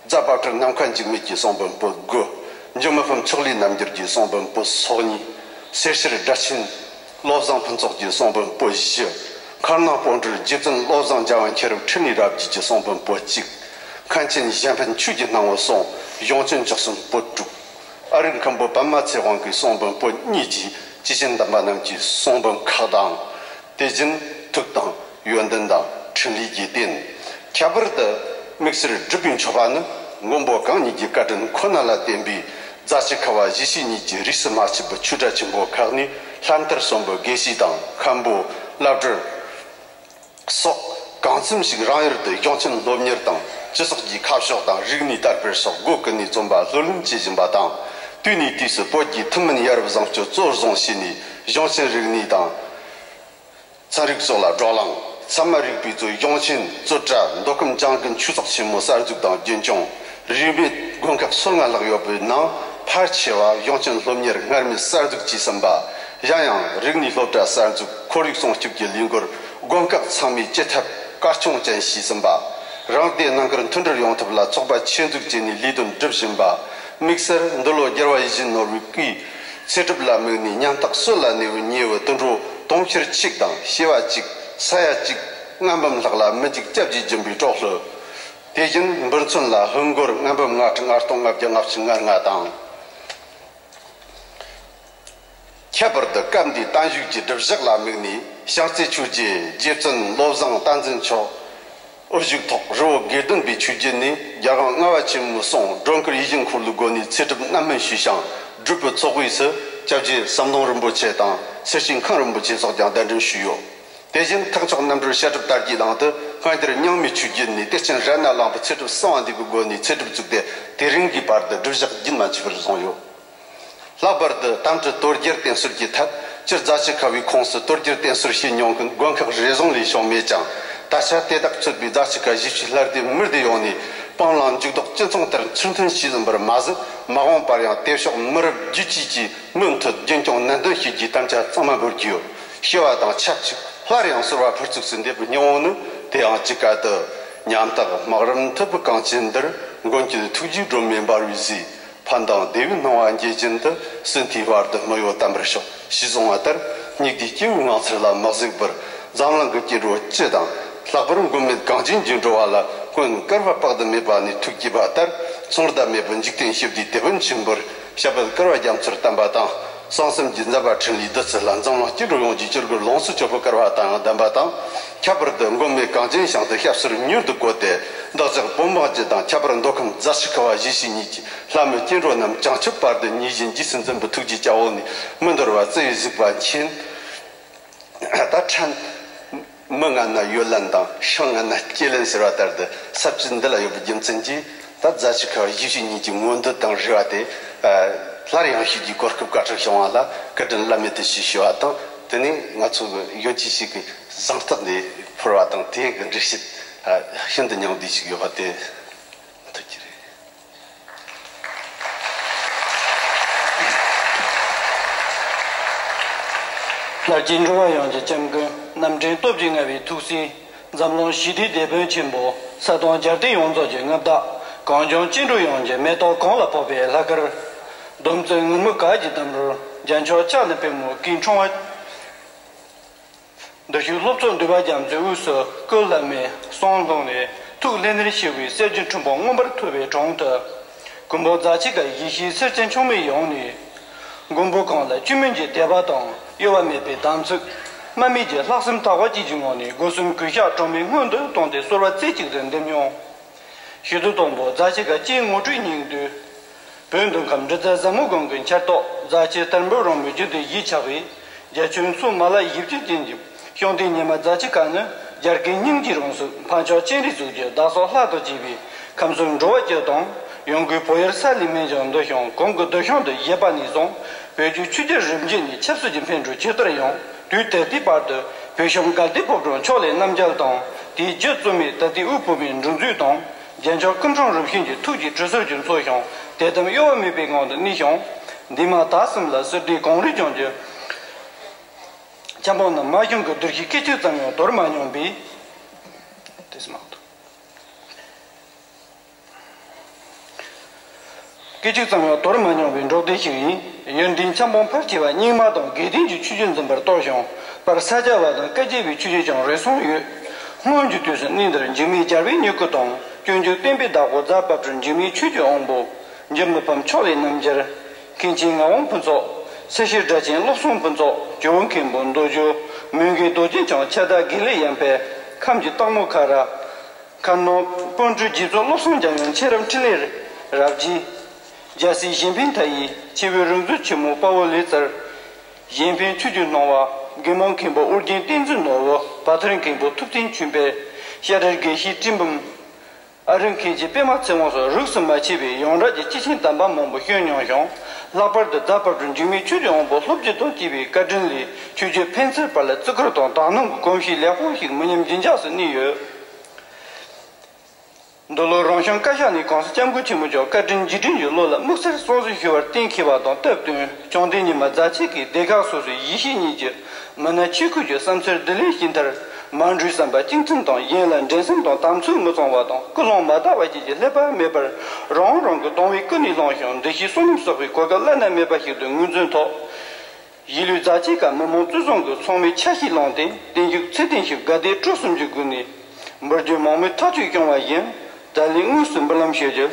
རྫ་དཔལ་སྤྲུལ་ནམ་མཁའ་འཇིགས་མེད་ཀྱི་གསུང་འབུམ་པོད་དགུ། འཇུ་མི་ཕམ་ཕྱོགས་ལས་རྣམ་འགྱུར་གྱི་གསུང་འབུམ་པོད་སོ་གཉིས། སེར་ཕྱིར་སྒྲ་ཆེན་བློ་བཟང་ཕུན་ཚོགས་ཀྱི་གསུང་འབུམ་པོད་བཞི། མཁར་ནང་སྤོས་སྦྲུལ་རྗེ་བཙུན་བློ་བཟང་རྒྱལ་དབང་མཁྱེན་རབ་འཕྲིན་ལས་རབ་རྒྱས་ཀྱི་གསུང་འབུམ་པོད་གཅིག། མཁན་ཆེན་གཞན་ཕན་ཆོས་ཀྱི་སྣང་བ་གསུང་གཞུང་ཆེན་མཆོག་གསུམ་པོད་དྲུག། ཨ་རིག་མཁན་པོ་པདྨ་ཚེ་དབང་གི་གསུང་འབུམ་པོད་གཉིས་བཅས། ཇི་བཞིན་དམ་པ་རྣམས་ཀྱི་གསུང་འབུམ་ཁག་དང་། དེ་བཞིན་ཐུགས་དང་ཡོན་ཏན་དང་འཕྲིན་ལས་ཀྱི་རྟེན། ཁྱད་པར་དུ་དམིགས་བསལ་སྒྲུབ་པའི་མཆོད་པ་ནི། མགོན་པོ་གང་ཉིད་ཀྱི་བཀའ་དྲིན་ཁོ་ན་ལ་བརྟེན་པའི། རྫ་ཆུ་ཁ་བ་གཞིས་བྱེས་གཉིས་ཀྱི་རིས་སུ་མ་ཆད་པའི་ཆོས་གྲྭ་ཆེན་པོ་ཁག་ནས། ལྷ་མཐར་སོན་པའི་དགེ་བཤེས་དང་། མཁན་པོ། བླ་སྤྲུལ། སོགས་གང་འཚམ་ཞིག་རང་ཡུལ་དུ་གཞུང་ཆེན་སློབ་གཉེར་དང་། སྤྱི་ཚོགས་ཀྱི་ཁ་ཕྱོགས་དང་། རིག་གནས་དར་སྤེལ་སོགས་སྒོ་ཀུན་ནས་འཛོམས་པ་ལྷུར་ལེན་བྱེད་བཞིན་པ་དང་། དུས་ནས་དུས་སུ་བོད་ཀྱི་ཐུན་མིན་ཡ་རབས་བཟང་སྤྱོད་གཙོར་བཟུང་བྱས་ནས། གཞུང་ཆེན་རིག་གནས་དང་། ཚན་རིག་སོགས་ལ་བགྲོ་གླེང་། ཚད་མ་རིག་པའི་གཙོས་གཞུང་ཆེན། རྩོད་གྲྭ། མདོ་ཁམས་བྱང་ཀུན་ཆོས་ཚོགས་ཆེན་མོ་གསར་འཛུགས་དང་རྒྱུན་སྐྱོང་། རིས་མེད་དགོན་ཁག་སོ་ལྔ་ལྷག་ཡོད་པའི་ནང་། ཕལ་ཆེ་བ་གཞུང་ཆེན་སློབ་གཉེར་སྔར་མེད་གསར་འཛུགས་བྱས་ཟིན་པ། གཞན་ཡང་རིག་གནས་སློབ་གྲྭ་གསར་འཛུགས། ཁོར་ཡུག་སྲུང་སྐྱོབ་ཀྱི་ལས་འགུལ་དགོན་ཁག་ཚང་མས་ཅི་ཐད་གལ་འགངས་ཅན་བྱས་ཟིན་པ། རང་སྡེ་ནང་ཁུལ་མཐུན་སྒྲིལ་ཡོང་ཐབས་ལ་ཚོགས་པ་ཆེད་འཛུགས་བྱས་ནས་ལས་དོན་སྒྲུབ་བཞིན་པ། དམིགས་བསལ་འདི་ལོ་རྒྱལ་བ་ཡིད་བཞིན་ནོར་བུའི་སྐུའི་ཚེ་སྒྲུབ་ལ་དམིགས་ནས། ཉམ་ཐག་སྲོད་ལ་གནས་པའི་ཉེ་བའི་དུད་འགྲོ་དུང་ཕྱུར་གཅིག་དང་། བྱེ་བ་གཅིག། ས་ཡ་གཅིག། ལྔ་འབུམ་ལྷག་ལ་མི་འཇིགས་སྐྱབས་རྗེས་སྦྱིན་པའི་དྲོད་ལྷོད། དེ་བཞིན་འབུར་མཚོན་ལ་ཧིན་སྒོར་ལྔ་འབུམ་ལྔ་ཁྲི་ལྔ་སྟོང་ལྔ་བརྒྱ་ལྔ་བཅུ་ང་ལྔ་དང་། ཁྱད་པར་དུ་སྐབས་འདིའི་བརྟན་བཞུགས་ཀྱི་སྒྲུབ་བཞག་ལ་དམིགས་ནས། ཤར་རྩེ་ཆོས་རྗེ་རྗེ་བཙུན་བློ་བཟང་བསྟན་འཛིན་མཆོག་དབུ་བཞུགས་ཐོག་རི་བོ་དགེ་ལྡན་པའི་ཆོས་བརྒྱུད་ནས། རྒྱལ་དབང་ལྔ་པ་ཆེན་མོའི་གསུང་སྒྲོལ་དཀར་ཡིད་བཞིན་འཁོར་ལོའི་སྒོ་ནས་ཚེ་སྒྲུབ་རྣམ་སྨིན་ཞུས་ཤིང་། སྒྲུབ་པའི་ཚོགས་དབུས་སུ་སྐྱབས་རྗེ་ཟམ་གདོང་རིན་པོ་ཆེ་དང་། སེར་བྱེས་མཁན་རིན་པོ་ཆེ་སོགས་ཀྱང་གདན་འདྲེན་ཞུས་ཡོད། དེ་བཞིན་ཐེག་མཆོག་རྣམ་གྲོལ་བཤད་སྒྲུབ་དར་རྒྱས་གླིང་དུ། སྔ་འགྱུར་རྙིང་མའི་ཆོས་བརྒྱུད་ནས་གཏེར་ཆེན་རཏྣ་གླིང་པ་ཚེ་སྒྲུབ་གསང་བ་འདུས་པའི་སྒོ་ནས་ཚེ་སྒྲུབ་བཙུགས་ཏེ། དེ་རིང་གི་བར་དུ་སྒྲུབ་བཞག་རྒྱུན་མ་ཆད་པར་བཟུང་ཡོད། ལྷག་པར་དུ་དམ་སྤྲུལ་དོལ་རྒྱལ་བསྟེན་གསོལ་གྱི་ཐད། སྤྱིར་རྫ་ཆུ་ཁ་བའི་ཁོངས་སུ་དོལ་རྒྱལ་བསྟེན་གསོལ་བྱེད་མྱོང་མཁན་དགོན་ཁག་རེ་ཟུང་ལས་བྱུང་མེད་ཀྱང་། ད་ཆ་དེ་དག་གཙོས་པའི་རྫ་ཆུ་ཁ་གཞིས་བྱེས་ལྷ་སྡེ་མི་སྡེ་ཡོངས་ནས་སྤང་བླང་འཇུག་ལྡོག་ཅི་མཚུངས་ལྟར་ཚུལ་མཐུན་བྱས་ཟིན་པར་མ་ཟད། མ་འོངས་པར་ཡང་དེ་ཕྱོགས་མི་རབས་བརྒྱུད་བཅུའི་མུ་མཐུད་རྒྱུན་སྐྱོང་ནན་ཏན་བྱེད་རྒྱུའི་དམ་བཅའ་གཙང་མ་འབུལ་གྱི་ཡོད། ཞུ་བ་དང་ཆབས་ཅིག་སླར་ཡང་གསོལ་བ་ཕུར་ཚུགས་སུ་འདེབས་པའི་སྙིང་བོ་ནི། དེ་ཡང་ཇི་སྐད་དུ། ཉམ་ཐག་སྨག་རུམ་འཐིབས་པའི་གངས་ཅན་འདིར། མགོན་གྱི་ཐུགས་རྗེའི་སྒྲོན་མེ་འབར་བའི་གཟིས། ཕན་དང་བདེ་བའི་སྣང་བ་འགྱེད་བཞིན་དུ། སྲིད་མཐའི་བར་དུ་མི་གཡོ་དམ་པར་ཤོག་ཞེས་གསུངས་པ་ལྟར། སྙིགས་དུས་སྐྱེ་བོའི་ངང་ཚུལ་ལ་མི་གཟིགས་པར། འཛམ་གླིང་གི་སྐྱེ་འགྲོ་སྤྱི་དང་། ལྷག་པར་མགོན་མེད་གངས་ཅན་གྱི་འགྲོ་བ་ལ། ཀུན་བསྐལ་པ་དཔག་ཏུ་མེད་པ་ནས་ཐུགས་བསྐྱེད་པ་ལྟར། མཚུངས་ཟླ་མེད་པའི་འཇིག་རྟེན་ཞི་བདེའི་དེད་དཔོན་ཆེན་པོར། ཞབས་པད་བསྐལ་པ་རྒྱ་མཚོར་བརྟན་པ་དང་། གསང་གསུམ་གྱི་མཛད་པ་འཕྲིན་ལས་བདུད་རྩི་ལ། འཛམ་གླིང་སྐྱེ་འགྲོ་ཡོངས་ཀྱི་སྐྱེ་རྒུའི་ལོངས་སུ་སྤྱོད་པའི་བསྐལ་པ་དང་ཡང་ལྡན་པ་དང་། ཁྱད་པར་དུ་མགོན་མེད་གངས་ཅན་ཞིང་དུ་སྐྱབས་སུ་མྱུར་དུ་བཀོད་དེ། བདག་ཅག་བོད་འབངས་སྤྱི་དང་། ཁྱད་པར་མདོ་ཁམས་རྫ་ཆུ་ཁ་བ་གཞིས་བྱེས་གཉིས་ཀྱི་ལྷ་མི་སྐྱེ་འགྲོ་རྣམས་བྱང་ཆུབ་བར་དུ་ཉེར་བཞིན་རྗེས་སུ་འཛིན་པའི་ཐུགས་ཀྱི་སྐྱབས་འོག་ནས་མི་འདོར་བར་བརྩེ་བའི་གཟིགས་པ་མཁྱེན། ད་ཕྲན། མི་ངན་ན་ཡོ་ལན་དང་། ཤིང་ངན་ན་སྐྱེ་ལན་ཟེར་བ་ལྟར་དུ། ས་བཅད་འདི་ལ་ཡོད་པའི་རྒྱུ་མཚན་གྱིས། ད་རྫ་ཆུ་ཁ་བ་གཞིས་བྱེས་གཉིས་ཀྱི་མངོན་འདོད་དང་རེ་བ་དེ། སླར་ཡང་ཞུ་རྒྱུའི་གོ་སྐབས་བཀའ་འཁྲོལ་བྱུང་བ་ལ་བཀའ་དྲིན་བླ་མེད་དུ་ཞུ་ཞུ་བ་དང་། དེ་ནས་ང་ཚོ་གི་ཡོན་ཆེན་ཞིག་གི་གཟེངས་རྟགས་འདི་ཕུལ་བ་དང་། དེ་གི་འགྲེལ་བཤད་ ད་ཤིན་ཏུ་སྙིང་བསྡུས་ཤིག་ཡོད་པ་དེ་ཐུགས་ཀྱི་རེད། ལྷར་བཅས་འགྲོ་བ་ཡོངས་ཀྱི་སྐྱབས་མགོན། རྣམ་འདྲེན་སྟོབས་ཀྱིས་མངའ་བའི་ཐུགས་སྲས། འཛམ་གླིང་ཞི་བདེའི་དེད་དཔོན་ཆེན་པོ། ས་དང་རྒྱལ་བསྟན་ཡོངས་རྫོགས་ཀྱི་མངའ་བདག། གངས་ལྗོངས་བཅིངས་འགྲོལ་ཡོངས་ཀྱི་མེ་ཏོག་གང་ལ་ཕོག་པའི་ལྷ་སྐལ། སྡོམ་བརྩོན་ངུར་སྨྲིག་གར་གྱི་འདམ་རུ། རྒྱན་མཆོག་ལྕགས་ནས་པུས་མོ་སྐུའི་འཁྲུངས་པ། འདི་ཤུལ་སློབ་ཚོགས་འདུས་པ་རྒྱ་མཚོའི་དབུས་སུ་བཀོད་ལ་མེ་གསུང་ལྷུང་ནས་ཐུགས་ལྷན་ནེར་ཞི་བའི་གསེར་གྱི་ཁྲི་འབུམ་མངོན་པར་མཐོ་བའི་དྲུང་དུ། མགོན་པོ་རྫ་ཆེན་དཀར་ཡེ་ཤེས་སེར་སྐྱའི་མཆོག་མེ་ཡོངས་ནས། མགོན་པོ་གང་ལ་བཅོས་མིན་གྱི་དད་པ་དང་གཡོ་བ་མེད་པའི་དམ་ཚིག་དམར་མེ་གྱི་ལྷག་བསམ་དག་པ་བཅས་ཀྱི་ངང་ནས་སྒོ་གསུམ་གུས་ཞབས་དྲང་མོས་སྔོན་དུ་བཏང་སྟེ་གསོལ་བ་རྩེ་གཅིག་ཏུ་འདེབས་མྱོང་། ཞི་བདེ་དང་པོ་རྫ་ཆེན་དཀར་སྤྱན་ངོ་སྤྲུལ་སྙིང་བསྡུས། བོད་མདོ་ཁམས་འབྲི་རྩལ་ཟབ་མོ་སྒང་གི་འཁྱེར་ཐོག་རྫ་ཆེན་དར་འབུབ་རོལ་མོའི་རྒྱུད་དུ་གཞིས་ཆགས་པའི་རྒྱ་ཆེན་མཚོ་མ་ལ་ཡིབ་ཅིང་ཅན་གྱི་ཤོང་སྟེ་ཉི་མ་རྫ་ཆེན་དཀར་ནི་རྒྱལ་ཀུན་སྙིང་རྗེའི་རང་གཟུགས་འཕགས་མཆོག་སྤྱན་རས་གཟིགས་ཀྱི་བདག་སོགས་ལྷ་དང་བཅས་པའི་ཁམས་གསུམ་འགྲོ་བ་སྤྱི་དང་ཡང་སྒོས་བོད་ཡུལ་ས་ལས་མི་འབྱུང་འདུ་ཤིང་གང་གི་འདུ་ཤིང་དུ་བཞད་པ་ནས་བཟུང་བོད་ཀྱི་ཆོས་རྒྱལ་རིམ་བརྒྱུད་ནས་ཆབ་སྲིད་ཀྱི་འཕེལ་འགྲོས་ཇི་ལྟར་ཡང་དུས་ད་ལྟའི་བར་དུ་བོད་གཞུང་དགའ་ལྡན་ཕོ་བྲང་ཕྱོགས་ལས་རྣམ་རྒྱལ་དང་དེའི་རྒྱུད་གཙོ་མའི་ད་ལྟའི་དབུ་བོད་མིའི་སྒྲིག་འཛུགས་དང་། རྒྱལ་མཆོག་སྐུ་འཁྲུངས་རིམ་བྱོན་གྱི་ཐུགས་ཀྱི་དྲི་ཟུར་གྱི་མཚོ་ཞིང་དད་དམ་གཡོ་བ་མེད་པའི་ངང་དུ་གནས་ཤིང་། འདས་མ་ད་གསུམ་ལ་ཟུར་ལྡན་གངས་རིའི་ལྗོངས་ཀྱི་འཁྱམས་པ་རྣམས་མ་གཞུང་གི་གདུལ་ཞིང་སྐད་ཅིག་ཙམ་ཡང་དོར་མ་མྱོང་བས། དེ་སྨྲ་སྐད་ཅིག་ཙམ་ཡང་དོར་མ་མྱོང་བའི་འབྲོག་སྡེ་ཞིག་ཡིན། ཡོན་ཏན་འཆམ་པོ་ཕལ་ཆེ་བ་རྙིང་མ་དང་དགེ་ལྡན་གྱི་ཆོས་བརྒྱུད་འཛིན་པར་གཏོགས་ཤིང་། པར་ས་སྐྱ་བ་དང་བཀའ་བརྒྱུད་པའི་ཆོས་བརྒྱུད་ཀྱང་རེ་ཟུང་ཡོད། སྔོན་གྱི་དུས་སུ་གནས་འདིར་འཇིགས་མེད་རྒྱལ་བའི་མྱུ་གུ་དང་སྤྱོད་འཇུག་བསྟན་པའི་བདག་པོ་རྫ་དཔལ་སྤྲུལ་འཇིགས་མེད་ཆོས་ཀྱི་དབང་པོ། འཇུ་མི་ཕམ་ཕྱོགས་ལས་རྣམ་རྒྱལ། མཁན་ཆེན་ངག་དབང་ཕུན་ཚོགས། སེར་བྱེས་སྒྲ་ཆེན་བློ་བཟང་ཕུན་ཚོགས། ཇོ་བོ་མཁན་པོ་མདོ་ཇོ། མོན་གྱི་རྡོ་རྗེ་འཆང་ཁྱེད་དག་དགེ་ལེགས་ཡར་འཕེལ། ཁམས་ཀྱི་སྟག་མོ་ཁ་ར། མཁར་ནང་དཔོན་སྤྲུལ་རྗེ་བཙུན་བློ་བཟང་འཇམ་དབྱངས་མཁྱེན་རབ་འཕྲིན་ལས་རབ་རྒྱས། རྒྱལ་སྲས་གཞན་ཕན་མཐའ་ཡས་ཆེ་བའི་རིག་འཛིན་ཆེན་མོ་དཔའ་བོ་ལེགས་སྩལ། གཞན་ཕན་ཆོས་ཀྱི་སྣང་བ། དགེ་མང་མཁན་པོ་ཨོ་རྒྱན་བསྟན་འཛིན་ནོར་བུ། བ་ཐུར་མཁན་པོ་ཐུབ་བསྟན་ཆོས་འཕེལ། ཤ་རིར་དགེ་བཤེས་བཀྲིས་འབུམ། ཨ་རིག་མཁན་ཆེན་པད་མ་ཚེ་དབང་སོགས་རིས་སུ་མ་ཆད་པའི་ཡོངས་གྲགས་ཀྱི་སྐྱེས་ཆེན་དམ་པ་མང་པོ་བསྐྱོན་མྱོང་ཞིང་། ལྷག་པར་དུ་རྫ་དཔལ་སྤྲུལ་འཇིགས་མེད་ཆོས་ཀྱི་དབང་པོ་ལྷོ་བརྒྱུད་དང་བཅས་པའི་བཀའ་དྲིན་ལས་ཆོས་བརྒྱུད་ཕན་ཚུན་བར་ལ་བརྩི་བཀུར་དང་དག་སྣང་གི་གོམས་གཤིས་ལེགས་པོ་ཞིག་མི་ཉམས་རྒྱུན་འཇགས་སུ་གནས་ཡོད། འདི་ལོ་རང་ཞིང་བཀའ་ཤག་ནས་གོང་ས་སྐྱབས་མགོན་ཆེན་པོ་མཆོག་བཀའ་དྲིན་རྗེས་དྲན་གྱི་བློ་ལ་དམིགས་བསལ་གསུང་གསོལ་ཞུ་བར་གཏན་འཁེལ་བ་དང་སྟབས་བསྟུན། བཅོམ་ལྡན་ཉི་མ་རྫ་ཆེན་གྱིས་སྡེ་ཁག་སོ་སོའི་ཡེ་ཤེས་གཉིས་ཀྱི་མི་སྣ་ཆོས་སྐུ་གི་བསམ་ཚུལ་བསྡུ་ལེན་བྱས་མཐར། མ་འགྲོའི་བསམ་པ་གཅིག་མཐུན་དང་། གཞན་ལ་འགྲན་སེམས་དང་དམ་ཚིག་མི་གཙང་བ་དང་། ཀུན་སློང་མ་དག་པ་བཅས་ཀྱི་ཀླད་པ་མེད་པར་རང་རང་གི་དང་བའི་ཀུན་ནས་བསླངས་ཤིང་འདུ་ཤེས་བསོད་ནམས་གསོག་པའི་གོ་སྐབས་བླ་ན་མེད་པ་ཞིག་ཏུ་ངོས་འཛིན་ཐོག་གཞིས་ལུས་རྫ་ཆེན་ཁག་མི་མང་གཙོས་བཟང་གི་ཚང་མས་ཆ་ཤས་བླངས་ཏེ། བརྟན་བཞུགས་ཚེ་བརྟན་ཞིང་དགའ་བདེ་སྤྲོ་གསུམ་གྱི་སྒོ་ནས་འབུལ་རྒྱུ་མང་མོས་ཐག་གཅོད་བྱུང་བ་བཞིན་ད་ལན་དངོས་སུ་འབུལ་ལམ་ཞུ་རྒྱུ།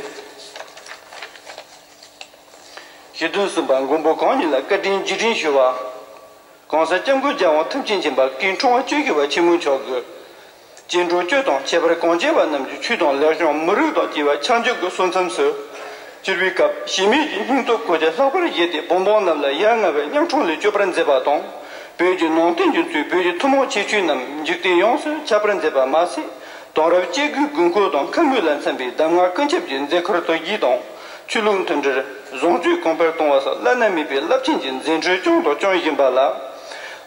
ཞེ་བདུན་གསུམ་པ་མགོན་པོ་གང་ཉིད་ལ་བཀའ་དྲིན་རྗེས་དྲན་ཞུ་བ། གོང་ས་སྐྱབས་མགོན་རྒྱལ་དབང་ཐམས་ཅད་མཁྱེན་པ་སྐུའི་འཁྲུངས་པ་བཅུ་བཞི་པ་ཆེན་མོ་མཆོག་གིས། སྐྱེ་འགྲོ་སྤྱི་དང་ཁྱད་པར་གངས་ཅན་པ་རྣམས་ཀྱི་ཆོས་དང་ལེགས་བྱུང་མི་རིགས་དང་བཅས་པ་ཆགས་འཇིག་གི་གསོན་མཚམས་སུ། སྐྱེ་བའི་སྐབས་ཞི་མི་ཡི་སྙིང་སྟོབས་ཀུན་ཀྱང་ལྷག་པར་བཞེས་ཏེ་བོད་འབངས་རྣམས་ལ་ཡ་ང་བའི་གཉའ་ཁྲོམ་ལས་སྐྱོབ་པར་མཛད་པ་དང་། བོད་ཀྱི་ནང་བསྟན་རྒྱུན་སྲུང་བོད་ཀྱི་ཐུན་མོང་ཁྱད་ཆོས་རྣམས་འཇིག་རྟེན་ཡོངས་སུ་ཁྱབ་པར་མཛད་པ་མ་ཟད། དེང་རབས་སྐྱེ་དགུའི་དགོས་མཁོ་དང་ཁ་དངོས་ལ་འཚམ་པའི་གདམས་ངག་ཀུན་ཁྱབ་ཀྱི་མཛད་ཁུར་དོན་བཞི་དང་། ཆོས་ལུགས་མཐུན་སྒྲིལ། བཟང་སྤྱོད་གོང་འཕེལ་གཏོང་བ་སོགས་བླ་ན་མེད་པའི་རླབས་ཆེན་གྱི་མཛད་འཕྲིན་བསྐྱངས་དང་སྐྱོང་བཞིན་པ་ལ།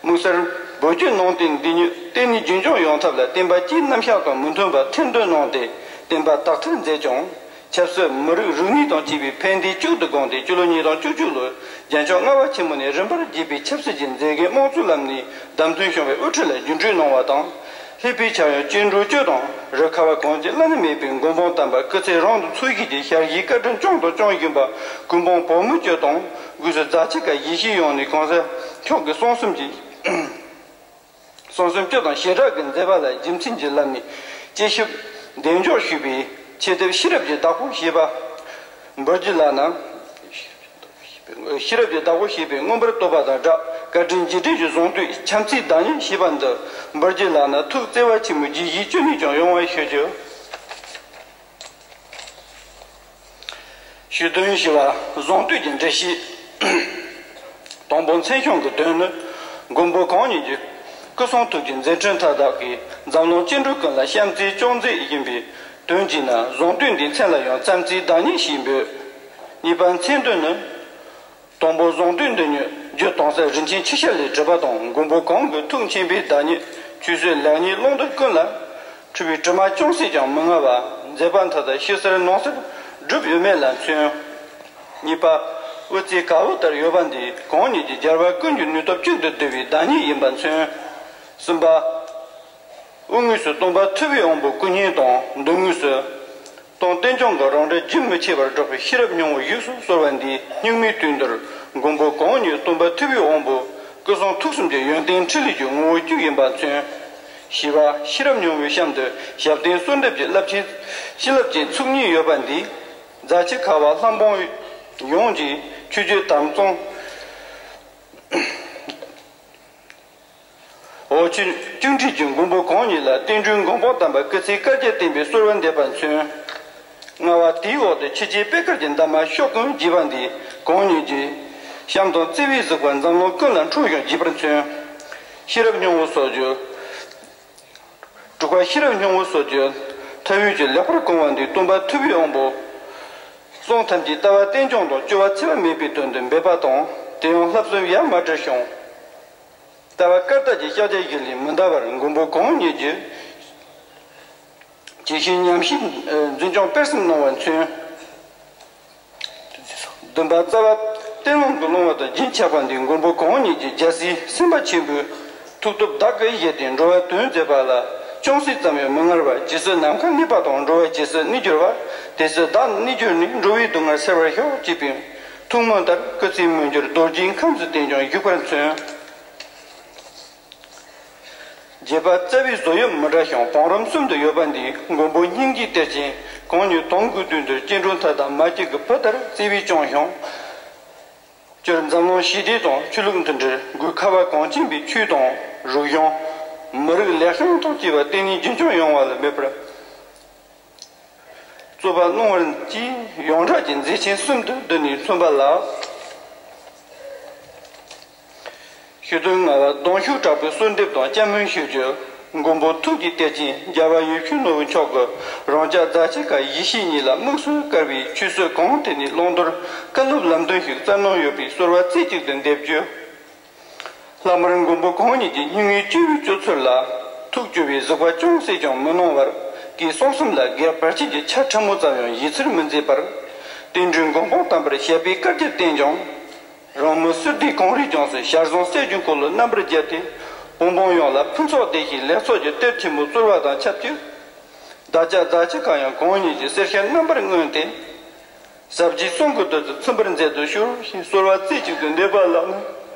དམིགས་བསལ་བོད་བརྒྱུད་ནང་བསྟན་འདི་ཉིད་བརྟན་གནས་རྒྱུན་སྐྱོང་ཡོང་ཐབས་ལ་བསྟན་པ་སྤྱིའི་རྣམ་གཞག་དང་མི་མཐུན་པར་ཐེར་འདོན་གནང་སྟེ་བསྟན་པ་དག་ཐེར་མཛད་ཀྱང་། ཆབ་སྲིད་མི་རིགས་རིག་གནས་དང་བཅས་པའི་ཕན་བདེ་གཅིག་ཏུ་དགོངས་ཏེ་སྤྱི་ལོ་ཉིས་སྟོང་བཅུ་གཅིག་ལོར་རྒྱལ་མཆོག་ལྔ་པ་ཆེན་མོ་ནས་རིམ་པར་རྒྱས་པའི་ཆབ་སྲིད་ཀྱི་མཛད་འགན་དམངས་གཙོའི་ལམ་ནས་བདམས་ཐོན་བྱུང་བའི་དབུ་ཁྲིད་ལ་རྒྱུན་སྤྲོད་གནང་བ་དང་། ལྷག་པའི་ཆ་ཡང་སྐྱེ་འགྲོ་སྤྱི་དང་རི་ཁ་བ་གངས་ཅན་བླ་ན་མེད་པའི་མགོན་པོ་དམ་པ་སྐུ་ཚེ་རིང་དུ་འཚོ་བཞིན་གྱི་ཞལ་བཞེས་བཀའ་དྲིན་བསྐྱངས་དང་སྐྱོང་བཞིན་པ་ཀུན་སྤངས་བོད་མི་སྤྱི་དང་སྒོས་སུ་རྫ་ཆེན་ཁག་གཞིས་བྱེས་ཡོངས་ནས་གོང་ས་མཆོག་གི་གསུང་གསུམ་གྱི། གསུང་གསུམ་སྤྱི་དང་བྱེ་བྲག་གི་མཛད་པ་ལ་རྒྱུ་མཚན་གྱི་ལམ་ནས་དཔྱད་ཞིབ་གདེང་འཇོག་ཞུས་པའི་ཆེད་དེབ་ཤེས་རབ་ཀྱི་བདག་པོ་ཞེས་པ་འབུལ་རྒྱུ་ལགས་ན། ཤེས་རབ་ཀྱི་བདག་པོ་ཞེས་པའི་མངོན་པར་བསྟོད་པ་དང་སྦྲགས་བཀའ་དྲིན་རྗེས་དྲན་གྱི་གཟེངས་བསྟོད་བྱམས་བརྩེའི་བདག་ཉིད་ཞེས་པ་འདི་འབུལ་རྒྱུ་ལགས་ན་ཐུགས་བརྩེ་བ་ཆེན་པོས་རྗེས་བཞིན་བཅོལ་ནས་ཀྱང་ཡོང་བ་ཞུ་རྒྱུ། ཞུ་དོན་ཞེས་པ་གཟེངས་བསྟོད་ཀྱི་འགྲེལ་བཤད། དང་པོ་མཚན་བྱང་གི་དོན་ནི། མགོན་པོ་གང་ཉིད་ཀྱི་སྐུ་གསུང་ཐུགས་ཀྱི་མཛད་འཕྲིན་མཐའ་དག་གིས་འཛམ་གླིང་སྐྱེ་འགྲོ་ཀུན་ལ་བྱམས་བརྩེའི་ཅོག་འཛིན་ཡིན་པའི་དོན་གྱིས་ན་གཟེངས་བསྟོད་འདིའི་མཚན་ལ་ཡང་བྱམས་བརྩེའི་བདག་ཉིད་ཞེས་འབོད། གཉིས་པ་མཚན་དོན་ནི། དང་པོ་གཟེངས་བསྟོད་འདི་ཉིད་རྒྱུད་དྭངས་གསལ་རིན་ཆེན་ཆུ་ཤེལ་ལས་གྲུབ་པ་དང་མགོན་པོ་གང་གི་ཐུགས་མཁྱེན་པའི་བདག་ཉིད་ཆོས་སྲིད་ལེགས་ཉེས་ཀློང་རྡོལ་ཀུན་ལ་ འཁྲུལ་བའི་དྲི་མ་ཅུང་ཟད་ཀྱང་མི་མངའ་བ། མཛད་པ་མཐའ་དག་ཞི་གསལ་ནོར་གསལ་གྲུབ་ཡོད་མེད་ལ་མཚོན། གཉིས་པ། དབུ་རྩེ་དཀར་པོ་ལྟར་ཡོད་པ་འདི་གང་ཉིད་ཀྱི་རྒྱལ་བ་ཀུན་གྱི་ནུས་སྟོབས་གཅིག་ཏུ་བསྡུས་པའི་བདག་ཉིད་ཡིན་པ་མཚོན། གསུམ་པ། དབུ་དངོས་སུ་སྟོན་པ་ཐུབ་པའི་དབང་པོ་སྐུ་བརྙན་དང་། མདུན་དངོས་སུ་སྟོན་རྟེན་འབྱུང་གི་རང་འགྲེལ་རྒྱུན་མི་ཆད་པར་སྒྲོག་པའི་ཤེས་རབ་སྙིང་པོ་བཞུགས་སུ་གསོལ་བ་འདིའི་སྙིགས་མའི་དུས་འདིར་མགོན་པོ་གང་ཉིད་སྟོན་པ་ཐུབ་པའི་དབང་པོ་སྐུ་གསུང་ཐུགས་གསུམ་གྱི་ཡོན་ཏན་ཕྲིན་ལས་ཀྱི་ངོ་བོ་གཅིག་ཡིན་པ་མཚོན། བཞི་པ། ཤེས་རབ་སྙིང་པོའི་གཤམ་དུ་ཞབས་བརྟན་གསོལ་འདེབས་ཀྱི་རླབས་ཆེན་བྱིན་རླབས་ཅན་ཚོགས་གཉིས་ཡོད་པ་འདིས། རྫ་ཆུ་ཁ་བ་ལྷ་འབངས་ཡོངས་ཀྱི་ཆོས་བརྒྱུད་དམ་གཙང་འོ་ཆོས་བཅུ་ཁྲིད་ཀྱི་མགོན་པོ་གང་ཉིད་ལ་བསྟན་འགྲོའི་མགོན་པོ་དམ་པ་སྐུ་ཚེ་བསྐལ་བརྒྱར་བརྟན་པའི་གསོལ་བ་འདེབས་པ་མཚོན། ལྔ་པ། དེའི་འོག་ཏུ་ཆོས་རྗེ་པད་དཀར་གྱི་འདབ་མ་ཤོག་ཀུན་རྒྱས་པ་འདིས་གང་ཉིད་ཀྱི་བྱམས་དང་བརྩེ་བའི་གཟིགས་པ་འཛམ་གླིང་ཀུན་ལ་འཕྲོ་ཞིང་རྒྱས་པར་མཚོན། ཤེས་རབ་སྙིང་པོ་སོགས་ཀྱི། དྲུག་པ། ཤེས་རབ་སྙིང་པོ་སོགས་ཀྱི་མཐའ་དབུས་ཀྱི་ལེགས་པར་གང་བ་འདིས་སྟོན་པ་ཐུབ་པའི་དབང་པོ་གསུང་ཐམས་ཅད་ལྟ་བ་རྟེན་འབྱུང་དང་སྤྱོད་པ་འཚེ་བ་མེད་པའི་དོན་དུ་འབད་པ་དང་། དེ་ཡང་བསླབ་གསུམ་ཡ་མ་བྲལ་ཞིང་། ལྟ་བ་བཀར་ཐབས་ཀྱི་ཕྱག་རྒྱ་བཞི་ལས་མི་འདའ་བར་མགོན་པོ་གང་ཉིད་ཀྱི་ཇི་བཞིན་ཉམས་བཞེས་འཛིན་སྐྱོང་སྤེལ་གསུམ་གནང་བ་མཚོན། བདུན་པ། རྩ་བ་གཏེར་ལམ་དུ་སློང་བ་དང་རྒྱུན་ཆགས་པ་འདི་མགོན་པོ་གང་ཉིད་ཀྱི་རྒྱལ་སྲས་སེམས་དཔའ་ཆེན་པོའི་ཐུགས་སྟོབས་བདག་གིས་བཞེས་ཏེ་འགྲོ་བ་དོན་མཛད་པ་ལ་ཅུང་ཟད་ཙམ་ཡང་མི་ངལ་བར་ཇི་སྲིད་ནམ་མཁའ་གནས་པ་དང་འགྲོ་བ་ཇི་སྲིད་གནས་གྱུར་པ་དེ་སྲིད་བདག་གནས་གྱུར་ནས་འགྲོ་བའི་སྡུག་བསྔལ་སེལ་བར་ཤོག་ཅེས་པའི་ཐུགས་སྨོན་ལྟར་སྐུ་ཚེའི་མི་འགྱུར་རྡོ་རྗེའི་ཁམས་སུ་བརྟན་ཅིང་བཞུགས་པར་མཚོན། བརྒྱད་པ། རྩ་བའི་བཟོ་དབྱིབས་མི་འདྲ་ཞིང་བང་རིམ་གསུམ་དུ་ཡོད་པ་འདིས་མགོན་པོ་སྙིང་རྗེའི་གཏེར་ཆེན་གང་ཉིད་དོན་དགུའི་དུས་འདིར་སྐྱེ་འགྲོ་མཐའ་དག་མ་སྐྱེས་ཀྱི་བུ་ལྟར་བརྩེ་བས་བསྐྱངས་ཤིང་། སྤྱིར་འཛམ་གླིང་ཞི་བདེ་དང་ཆོས་ལུགས་མཐུན་སྒྲིལ་སྒོས་ཁ་བ་གངས་ཅན་པའི་ཆོས་དང་རིག་གཞུང་། མི་རིགས་ལེགས་བྱང་དང་བཅས་པ་བརྟན་གནས་རྒྱུན་འཁྱོངས་ཡོང་བ་ལ་མེད་པར། རྩོད་པ་གླེང་བར་གྱིས་ཡོངས་གྲགས་ཀྱི་མཛད་ཆེན་གསུམ་དུ་བསྡུས་ནས་མཚོན་པ་ལ། ཞུ་དོན་ལྔ་པ། གདུང་ཤུགས་དྲག་པོའི་གསོལ་འདེབས་དང་བཅའ་མོལ་ཞུ་རྒྱུ། མགོན་པོ་ཐུགས་ཀྱི་གཏེར་ཆེན་རྒྱལ་བ་ཡིད་བཞིན་ནོར་བུ་མཆོག་གི་རང་ཅག་རྫ་ཆུ་ཁ་ཡེ་ཤེས་གཉིས་ལ་དམིགས་སུ་བཀར་བའི་ཆོས་སྲོལ་གང་ཐད་ནས་བླང་དོར་བཀའ་སློབ་ལམ་སྟོན་ཞིག་སྩལ་གནང་ཡོད་པའི་གསོལ་བ་རྩེ་གཅིག་ཏུ་འདེབས་རྒྱུ། ལྷག་མར་མགོན་པོ་གང་ཉིད་ཀྱི་སྙིང་ནས་སྤྱོད་པའི་སྤྱོད་ཚུལ་ལ་ཐུགས་སྐྱོ་བའི་གཟིགས་པ་ཅུང་ཟད་ཀྱང་མི་གནང་བར་སྐད་གསང་གསུམ་ལ་སྒེག་བར་ཆད་ཀྱི་ཆ་ཕྲ་མོ་ཙམ་ཡང་བཞེས་ཚུལ་མི་མཛད་པར། བསྟན་འགྲོའི་མགོན་པོ་དམ་པར་བཤད་པའི་བཀའ་རྒྱ་བསྟན་ཀྱང་། རང་མི་སུ་སྡེ་གངས་རིའི་ལྗོངས་སུ་ཞལ་བཟང་སྲས་ཀྱི་འཁོར་ལོ་རྣམ་པར་རྒྱལ་ཏེ་བོད་འབངས་ཡོངས་ལ་ཕུན་ཚོགས་བདེ་ཞིང་ལེགས་ཚོགས་ཀྱི་གཏེར་ཆེན་པོ་སྩོལ་བ་དང་ཆབས་ཅིག་བདག་ཅག་རྫ་ཆུ་ཁ་ཡང་གང་ཉིད་ཀྱི་སེར་ཤ་རྣམ་པར་མངོན་ཏེ། ཟབ་རྒྱས་གསུང་གི་བདུད་རྩི་ཚིམ་པར་མཛད་དུ་གཤེགས་ཞེས་གསོལ་བ་རྩེ་གཅིག་ཏུ་འདེབས་པ་ལགས་ན།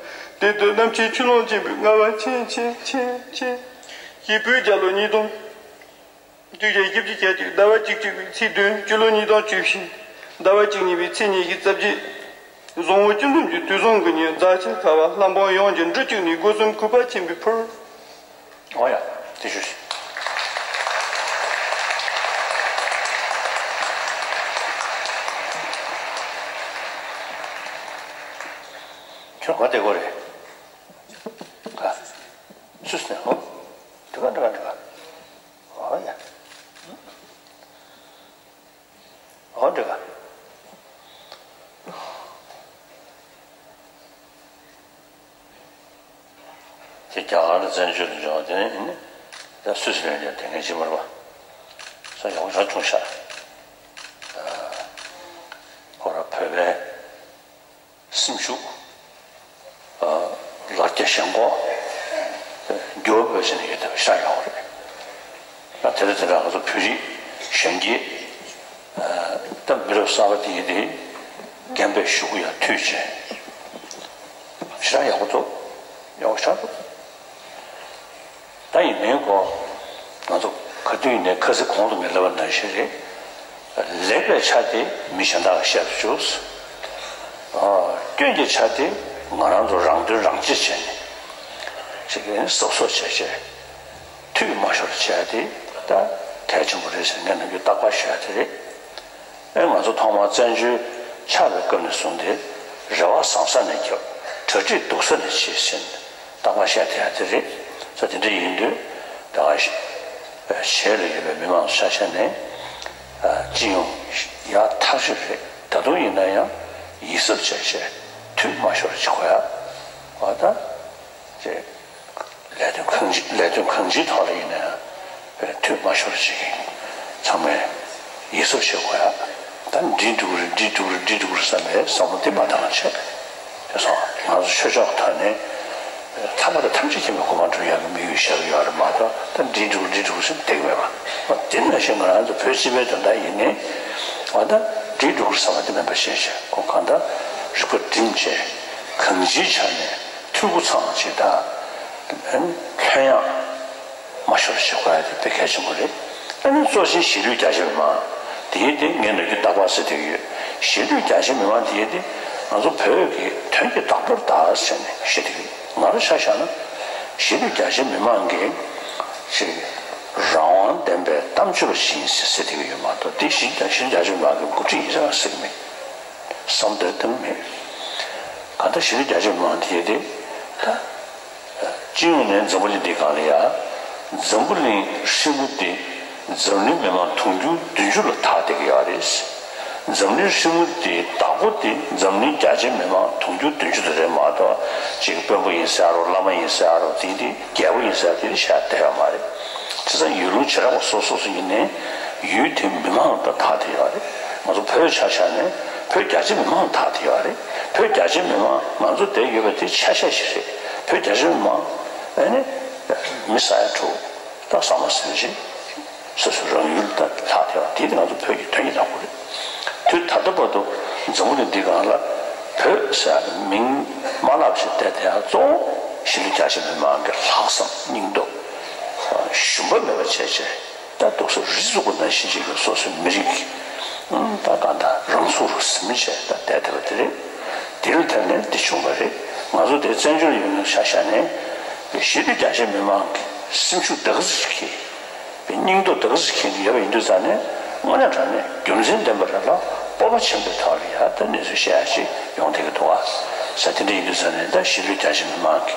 དེ་དུས་རྣམ་མཁྱེན་ཆོས་ལོངས་སྦྱིན་པའི་ལྔ་པ་ཆེན་ཆེན་ཆེན་ཆེན་ཞེས་བོད་རྒྱལ་ལོ་ཉིས་སྟོང་བཅུ་བཞི་བཞི་བཅུ་གྱ་གཅིག་ཟླ་བ་བཅུ་གཅིག་པའི་ཚེས་བདུན་སྤྱི་ལོ་ཉིས་སྟོང་བཅུ་བཞི་ཟླ་བ་བཅུ་གཉིས་པའི་ཚེས་ཉི་ཤུ་རྩ་བརྒྱད། བཟང་པོ་སྤྱི་འཛོམས་ཀྱི་དུས་བཟང་གི་ཉིན་རྫ་ཆུ་ཁ་བ་ལྷ་འབངས་ཡོངས་ཀྱི་འབྲུ་གཅིག་ནས་སྒོ་གསུམ་གུས་པ་ཆེན་པོས་ཕུལ། འོ་ཡ། དེ་ཞུ་ཞིག་ཁྱོད་ག་དེ་གོ་རེད། ག་སུས་ནས་ཧོ། དེ་ག་དེ་ག་དེ་ག་འོ་ཡ། འོ་འདྲ་ག་དེ་རྒྱ་གར་ལ་བཙན་བྱོལ་དུ་འབྱོར་བ་དེ་ནི་ད་སུད་སི་ལན་ལ་དེ་ངས་ཅི་མར་བ་ས་ཡོང་ས་ཆུང་ཤག་ཁོ་ར་བོད་པའི་སེམས་ཤུགས་ལ་རྒྱ་ཞེན་ཁོག་འགྱུར་བ་ཕྱིན་ནས་ཡོད་དེ་ཤ་ཡོང་རེད། ད་དེ་ལ་དེ་འདྲ་ང་ཚོ་བོད་རིགས་གཞོན་སྐྱེས་ད་མི་རབས་གསར་པ་དེ་ཡིན་དེ་རྒན་པའི་གཞུག་གུ་ཡང་མཐུད་བྱས་ཞེ་དྲག་ཡག་པོ་འདུག་ཡག་པོ་ཆགས་འདུག་ད་ཡིན་མིན་གོ་ང་ཚོ་ག་དུས་ནས་ཁ་སང་གོང་དུ་ངས་ལབ་པ་ནང་བཞིན་རེད། ལེགས་པའི་ཆ་དེ་མི་གཞན་དག་ལ་བཤད་དུ་བཅུག་སྐྱོན་གྱི་ཆ་དེ་ང་རང་ཚོ་རང་དོན་རང་གཅེས་བྱས་ནས་ཅིག་གིས་གཟབ་གཟབ་བྱས་བྱས་འཐུས་མ་ཤོར་བྱས་ཏེ་ད་གལ་ཆེན་པོ་རེད་ཟེར་ངས་ནམ་རྒྱུན་རྟག་པར་ཞུ་ཡ་དེ་རེད། ཨེ་ང་ཚོ་ཐོག་མར་བཙན་བྱོལ་ཆགས་པའི་སྐབས་ནས་བཟུང་སྟེ་རེ་བ་བཟང་ས་ནས་བརྒྱབ། གྲ་སྒྲིག་སྡུག་ས་ནས་བྱས་ཟིན་རྟག་པར་བཤད་བསྡད་ཡ་དེ་རེད། ས་དེ་འདྲ་ཡིན་དུས་ད་ག་གཞིས་ལ་ཡོད་པའི་མི་མང་ཚོ་ཆ་བཞག་ནས་སྤྱི་ཡོངས་ཡག་ཐག་ཆོད་རེད། ད་དུང་ཡིན་ན་ཡང་ཡིད་གཟབ་བྱས་བྱས་འཐུས་མ་ཤོར་བྱེད་དགོས་ཡ། འོ་ད་ཅེས་ལས་དོན་གང་ཅི་ལས་དོན་གང་ཅིའི་ཐོག་ལ་ཡིན་ན་ཡང་ པའི་མཐུད་མ་ཤོར་ཅིག་ཚང་མས་ཡིད་གཟབ་བྱེད་དགོས་ཡ། ད་འགྲིག་འགྲོ་གི་རེད་འགྲིག་འགྲོ་གི་རེད་འགྲིག་འགྲོ་གི་རེད་བསམ་པའི་བསམ་བློ་འདི་མ་བཏང་བྱས། དེ་སོང་ང་ཚོ་ཆོས་ཕྱོགས་ཐོག་ནས་ཐ་མ་དང་ཐམས་ཅད་མཁྱེན་པའི་གོ་འཕང་འགྲུབ་ཡག་གི་དམིགས་ཡུལ་བཞག་གི་ཡོད་རེད་མ་གཏོགས། ད་འགྲིག་འགྲོ་གི་འགྲིག་འགྲོ་གི་ཟེར་བསྡད་ཀྱི་མེད་པ། དེ་ནང་བཞིན་ང་རང་ཚོ་བོད་སྤྱི་པའི་དོན་དག་ཡིན་ནའི་ཨ་ད་འགྲིག་འགྲོ་གི་རེད་བསམ་པ་དེ་མེད་པ་བྱས་བྱས་ཁོ་གང་ལྟར་རིག་པ་བསྒྲིམས་བྱས་གང་ཅིའི་ཆ་ནས་འཐུས་སྒོ་ཚང་བྱས་ད་ལྷོད་ཡངས། མ་ཤོར་བྱེད་དགོས་ཡ་དེ་དཔེ་གལ་ཆེན་པོ་རེད། ཨ་ནི་གཙོ་ཆེན་གཞིས་ལུས་རྒྱ་ཆེ་མི་མང་དེ་ཡིན་དེ་ངས་ནམ་རྒྱུན་བདག་པ་ཟེར་བསྡད་ཀྱི་ཡོད། གཞིས་ལུས་རྒྱ་ཆེ་མི་མང་དེ་ཡིན་དེ་ང་ཚོ་བོད་ཀྱི་དོན་གྱི་བདག་པོར་བདག་ཟེར་ནས་བཤད་བསྡད་ཀྱི་ཡོད། ང་རང་ཆ་བཞག་ན་གཞིས་ལུས་རྒྱ་ཆེ་མི་མང་གི་ཅིག་རང་དབང་ལྡན་པའི་གཏམ་བརྗོད་པ་ཞིག་ཡིན་ཟེར་ཟེར་བསྡད་ཀྱི་ཡོད་མ་གཏོགས་དེ་གཞིས་གཞིས་ལུས་རྒྱ་ཆེ་མི་མང་གི་འགོ་ཁྲིད་ཡིན་ཟེར་ང་ཟེར་གྱི་མེད། བསམ་བློ་གཏོང་གི་མེད། གང་ལྟར་གཞིས་ལུས་རྒྱ་ཆེ་མི་མང་དེ་ཡིན་དེ་ད། སྤྱི་ཡོངས་ནས་འཛམ་བུ་གླིང་འདིའི་སྒང་ལ་ཡ། འཛམ་བུ་གླིང་ཧྲིལ་པོ་འདི་འཛམ་གླིང་མི་མང་དུང་ཕྱུར་བདུན་ཅུ་ལ་དར་བསྡད་ཀྱི་ཡོད་རེད། འཛམ་གླིང་ཧྲིལ་པོ་འདིའི་བདག་པོ་འདི་འཛམ་གླིང་རྒྱ་ཆེ་མི་མང་དུང་ཕྱུར་བདུན་ཅུ་དེ་རེད་མ་གཏོགས་ཅིག་དཔོན་པོ་ཡིན་ཟེར་རོ་བླ་མ་ཡིན་ཟེར་རོ་དེ་འདི་རྒྱལ་པོ་ཡིན་ཟེར་དེ་འདི་བཤད་བསྡད་ཡོད་མ་རེད། བྱས་ཙང་ཡུལ་ལུང་བྱེ་བྲག་པ་སོ་སོ་སོ་ཡིན་ནའི་ཡུལ་དེའི་མི་མང་ད་དར་བསྡད་ཡོད་རེད། ང་ཚོ་བོད་ཆ་བཞག་ནས་བོད་རྒྱ་ཆེ་མི་མང་དར་བསྡད་ཡོད་རེད། བོད་རྒྱ་ཆེ་མི་མང་ང་ཚོ་བསྡད་ཡོད་པ་དེ་ཆ་ཤས་ཤིག་རེད། བོད་རྒྱ་ཆེ་མི་མང་ཨ་ནི་མི་ས་ཡ་དྲུག་ད་ས་མ་སེམས་ཤིང་སོ་སོའི་རང་ཡུལ་ད་ལྷག་བསྡད་ཡོད་དེ་དེ་ང་ཚོ་བོད་ཀྱི་དོན་གྱི་བདག་པོ་རེད། དུས་ད་ལྟ་བར་དུ་འཛམ་བུ་གླིང་འདི་སྒང་ལ་བོད་ཟེར་ཡག་གི་མིང་མ་ལབ་ཞིག་བསྡད་དེ་ཡང་གཙོ་བོ་གཞིས་ལུས་རྒྱ་ཆེ་མི་མང་གི་ལྷག་བསམ་སྙིང་སྟོབས་ཞུམ་པ་མེད་པ་བྱས་བྱས། ད་འདུག་སེ་རི་བཙུགས་པ་ནང་བཞིན་བྱེད་ཀྱི་སོ་སོའི་མི་རིགས་ཀྱི་ད་གང་ལྟར་རང་ཚུགས་རུ་ཟིན་བྱས་ད་བསྡད་བསྡད་པ་དེ་རེད། དེ་ལ་བརྟེན་ནས་འདི་བྱུང་བ་རེད། ང་ཚོ་དེ་བཙན་བྱོལ་ཡོད་མཁན་ཆ་བཞག་ནས་གཞིས་ལུས་རྒྱ་ཆེ་མི་མང་གི་སེམས་ཤུགས་ད་ག་ཚོད་ཅིག་སྙིང་སྟོབས་ད་ག་ཚོད་ཅིག་ཡོད་པ་ཡིན་དུས་ཙང་ནས་དངོས་གནས་དྲང་གནས་རྒྱུ་མཚན་ལྡན་པ་རེད་ལ་སྤོབས་པ་ཆེན་པོའི་ཐོག་ལ་ཡ་ད་གནས་ཚུལ་བཤད་ཡ་ཅིག་ཡོང་བསྡད་ཀྱི་འདུག་ཨ། ས་དེ་འདྲ་ཡིན་དུས་ཙང་ནས་ད་གཞིས་ལུས་རྒྱ་ཆེ་མི་མང་གི་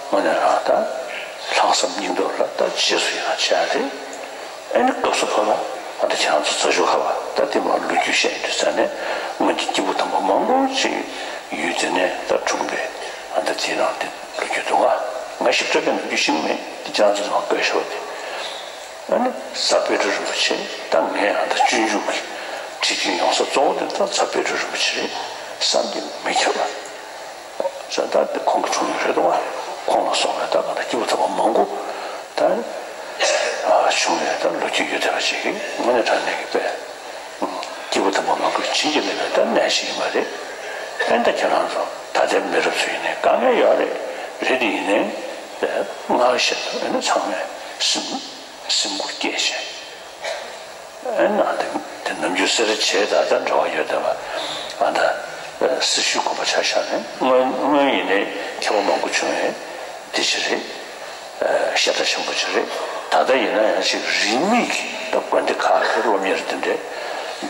དངོས་གནས་རང་ད། ལྷག་བསམ་སྙིང་སྟོབས་ལ་ད་རྗེས་སུ་ཡི་རང་བྱ་རེད། ཨེ་ནི་སྐབས་སུ་བབ་ལ་ཨ་ད་ཁྱེད་རང་ཚོ་རྩ་ཆུ་ཁ་བ་ད་དེ་མ་ལོ་རྒྱུས་བཤད་ཡོང་དུས་ཙང་ནས་སྔོན་གྱི་སྐྱེས་བུ་དམ་པ་མང་པོ་ཅིག་ཡུལ་དེ་ནས་ད་འཁྲུངས་པའི་ཨ་ད་དེ་རང་དེ་ལོ་རྒྱུས་འདུག་ང་ང་ཞིབ་ཕྲ་གི་ལོ་རྒྱུས་ཤེས་ཀྱི་མེད་དེ་ཁྱེད་རང་ཚོ་ཚང་མ་བཀོད་ཤོག་དེ། ཨ་ནི་རྫ་དཔལ་སྤྲུལ་རིན་པོ་ཆེ་ད་ངས་ཨ་ད་སྤྱོད་འཇུག་གི་ཁྲིད་རྒྱུན་ཡོང་ས་གཙོ་བོ་དེ་ད་རྫ་དཔལ་སྤྲུལ་རིན་པོ་ཆེ་རེད་བསམ་གྱིས་མི་ཁྱབ་པ། ཟེར་ད་ཁོང་གི་འཁྲུངས་ཡུལ་རེད་འདུག་བ། ཁོང་ལ་སོགས་པའི་ད་ག་ད་སྐྱེས་བུ་དམ་པ་མང་པོ་ད་བྱུང་བའི་ད་ལོ་རྒྱུས་ཡོད་བསྡད་པ་ཅིག་གིས་དངོས་གནས་དྲང་གནས་ཀྱི་དཔེ་སྐྱེས་བུ་དམ་པ་མང་པོས་བྱིན་གྱིས་བརླབས་པའི་ད་གནས་ཤིག་ཡིན་པ་རེད། ཨེ་ད་ཁྱེད་རང་ཚོ་ད་ལྟའི་མི་རབས་ཚོ་ཡིན་ནའི་དཀའ་ངལ་ཡོད་རེད་རེད་དེ་ཡིན་ནའི་སྔར་བཞིན་དུ་ཨེ་ན་ཚང་མས་སེམས་སེམས་ཁུར་བསྐྱེད་བྱས། ཨ་ནི་དེ་ནམ་རྒྱུན་སེ་ར་བྱེས་དང་ད་འབྲེལ་བ་ཡོད་བསྡད་པ་ཨ་ད་སྲི་ཞུའི་དགོན་པ་ཆ་བཞག་ནས་སྔོན་སྔོན་ཡིན་ནའི་མཁས་པ་མང་པོ་བྱུང་བས་འདི་ཅི་རེད། བཤད་གྲྭ་ཆེན་པོ་ཅི་རེད། ད་ལྟ་ཡིན་ན་ཡང་ཅིག་རིས་མེད་ཀྱི་ད་དགོན་སྡེ་ཁག་གི་སློབ་གཉེར་དེ་འདྲས་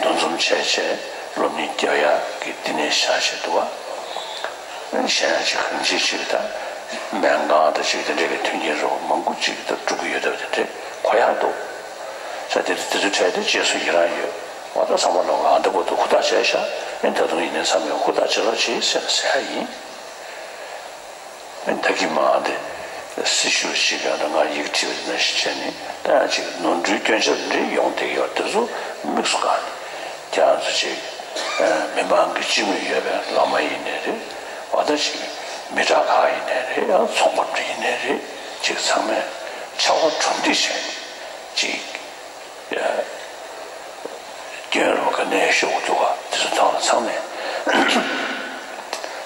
འདུ་འཛོམས་བྱས་བྱས་སློབ་གཉེར་རྒྱག་ཡག་གི་བསྟི་གནས་བཞག་བྱས་འདུག་བ། གཞན་ཡང་ཅིག་གང་ཅི་ཅིག་ད་སྨན་ཁང་དང་ཅིག་དེ་འདྲས་ཀྱི་མཐུན་རྐྱེན་རོགས་མང་པོ་ཅིག་ད་སྒྲུབ་ཀྱི་ཡོད་སྟབས་དེ་འདྲས་གོ་ཡག་འདུག་ས་དེ་དེ་ཚོའི་གྲས་དེ་རྗེས་སུ་ཡི་རང་ཡོད། འོ་ད་ཚང་མ་ལོག་ཨ་འདི་པོ་དུ་ཧུར་ཐག་བྱས་ཤག་ཨེ་ད་དུང་ཡིན་ནའི་ཚང་མས་ཧུར་ཐག་བྱེད་རོགས་བྱེད་ཟེར་ཟེར་ཡ་ཡིན། ཨེ་ད་གི་མ་འདི་སྲི་ཞུ་ཞིག་ཡང་ད་ང་ཡིག་བྲིས་པ་ནང་བཞིན་བྱས་ནས་ད་ཡང་ཅིག་ནོར་འཁྲུལ་སྐྱོན་ཆ་འདྲ་ཡོང་བསྡད་ཡོད་དེ་ཚོ་དམིགས་སུ་བཀར་ནས་ཁྱེད་རང་ཚོ་ཅིག་མི་མང་གི་སྤྱི་མོས་ཡོད་པའི་བླ་མ་ཡིན་ནའི་རེད། འོ་ད་ཅིག་མི་དྲག་ཁག་ཡིན་ནའི་རེད། ཡང་ཚོང་པ་འདྲ་ཡིན་ནའི་རེད། ཅིག་ཚང་མས་ཕྱག་དབང་གྲ་སྒྲིག་བྱས་ནས་ཅིག་སྐྱོན་རོགས་ག་ནས་ཤོག་འདུག་ག་དེ་ཚོ་ཐོག་ལ་ཚང་མས་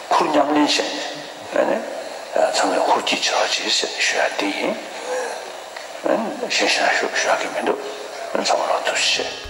ཁུར་མཉམ་ལེན་བྱས་ནས་ཨ་ནི་ཚང་མས་ཧུར་སྐྱེད་བྱེད་རོགས་བྱེད་ཟེར་ནས་ཞུ་ཡ་འདི་ཡིན། ཨ་ནི་གཞན་ཞིག་ན་ཞུ་ཞུ་ཡ་གི་མི་འདུག་ཨ་ནི་ཚང་མ་ལ་ཐུགས་རྗེ་ཆེ།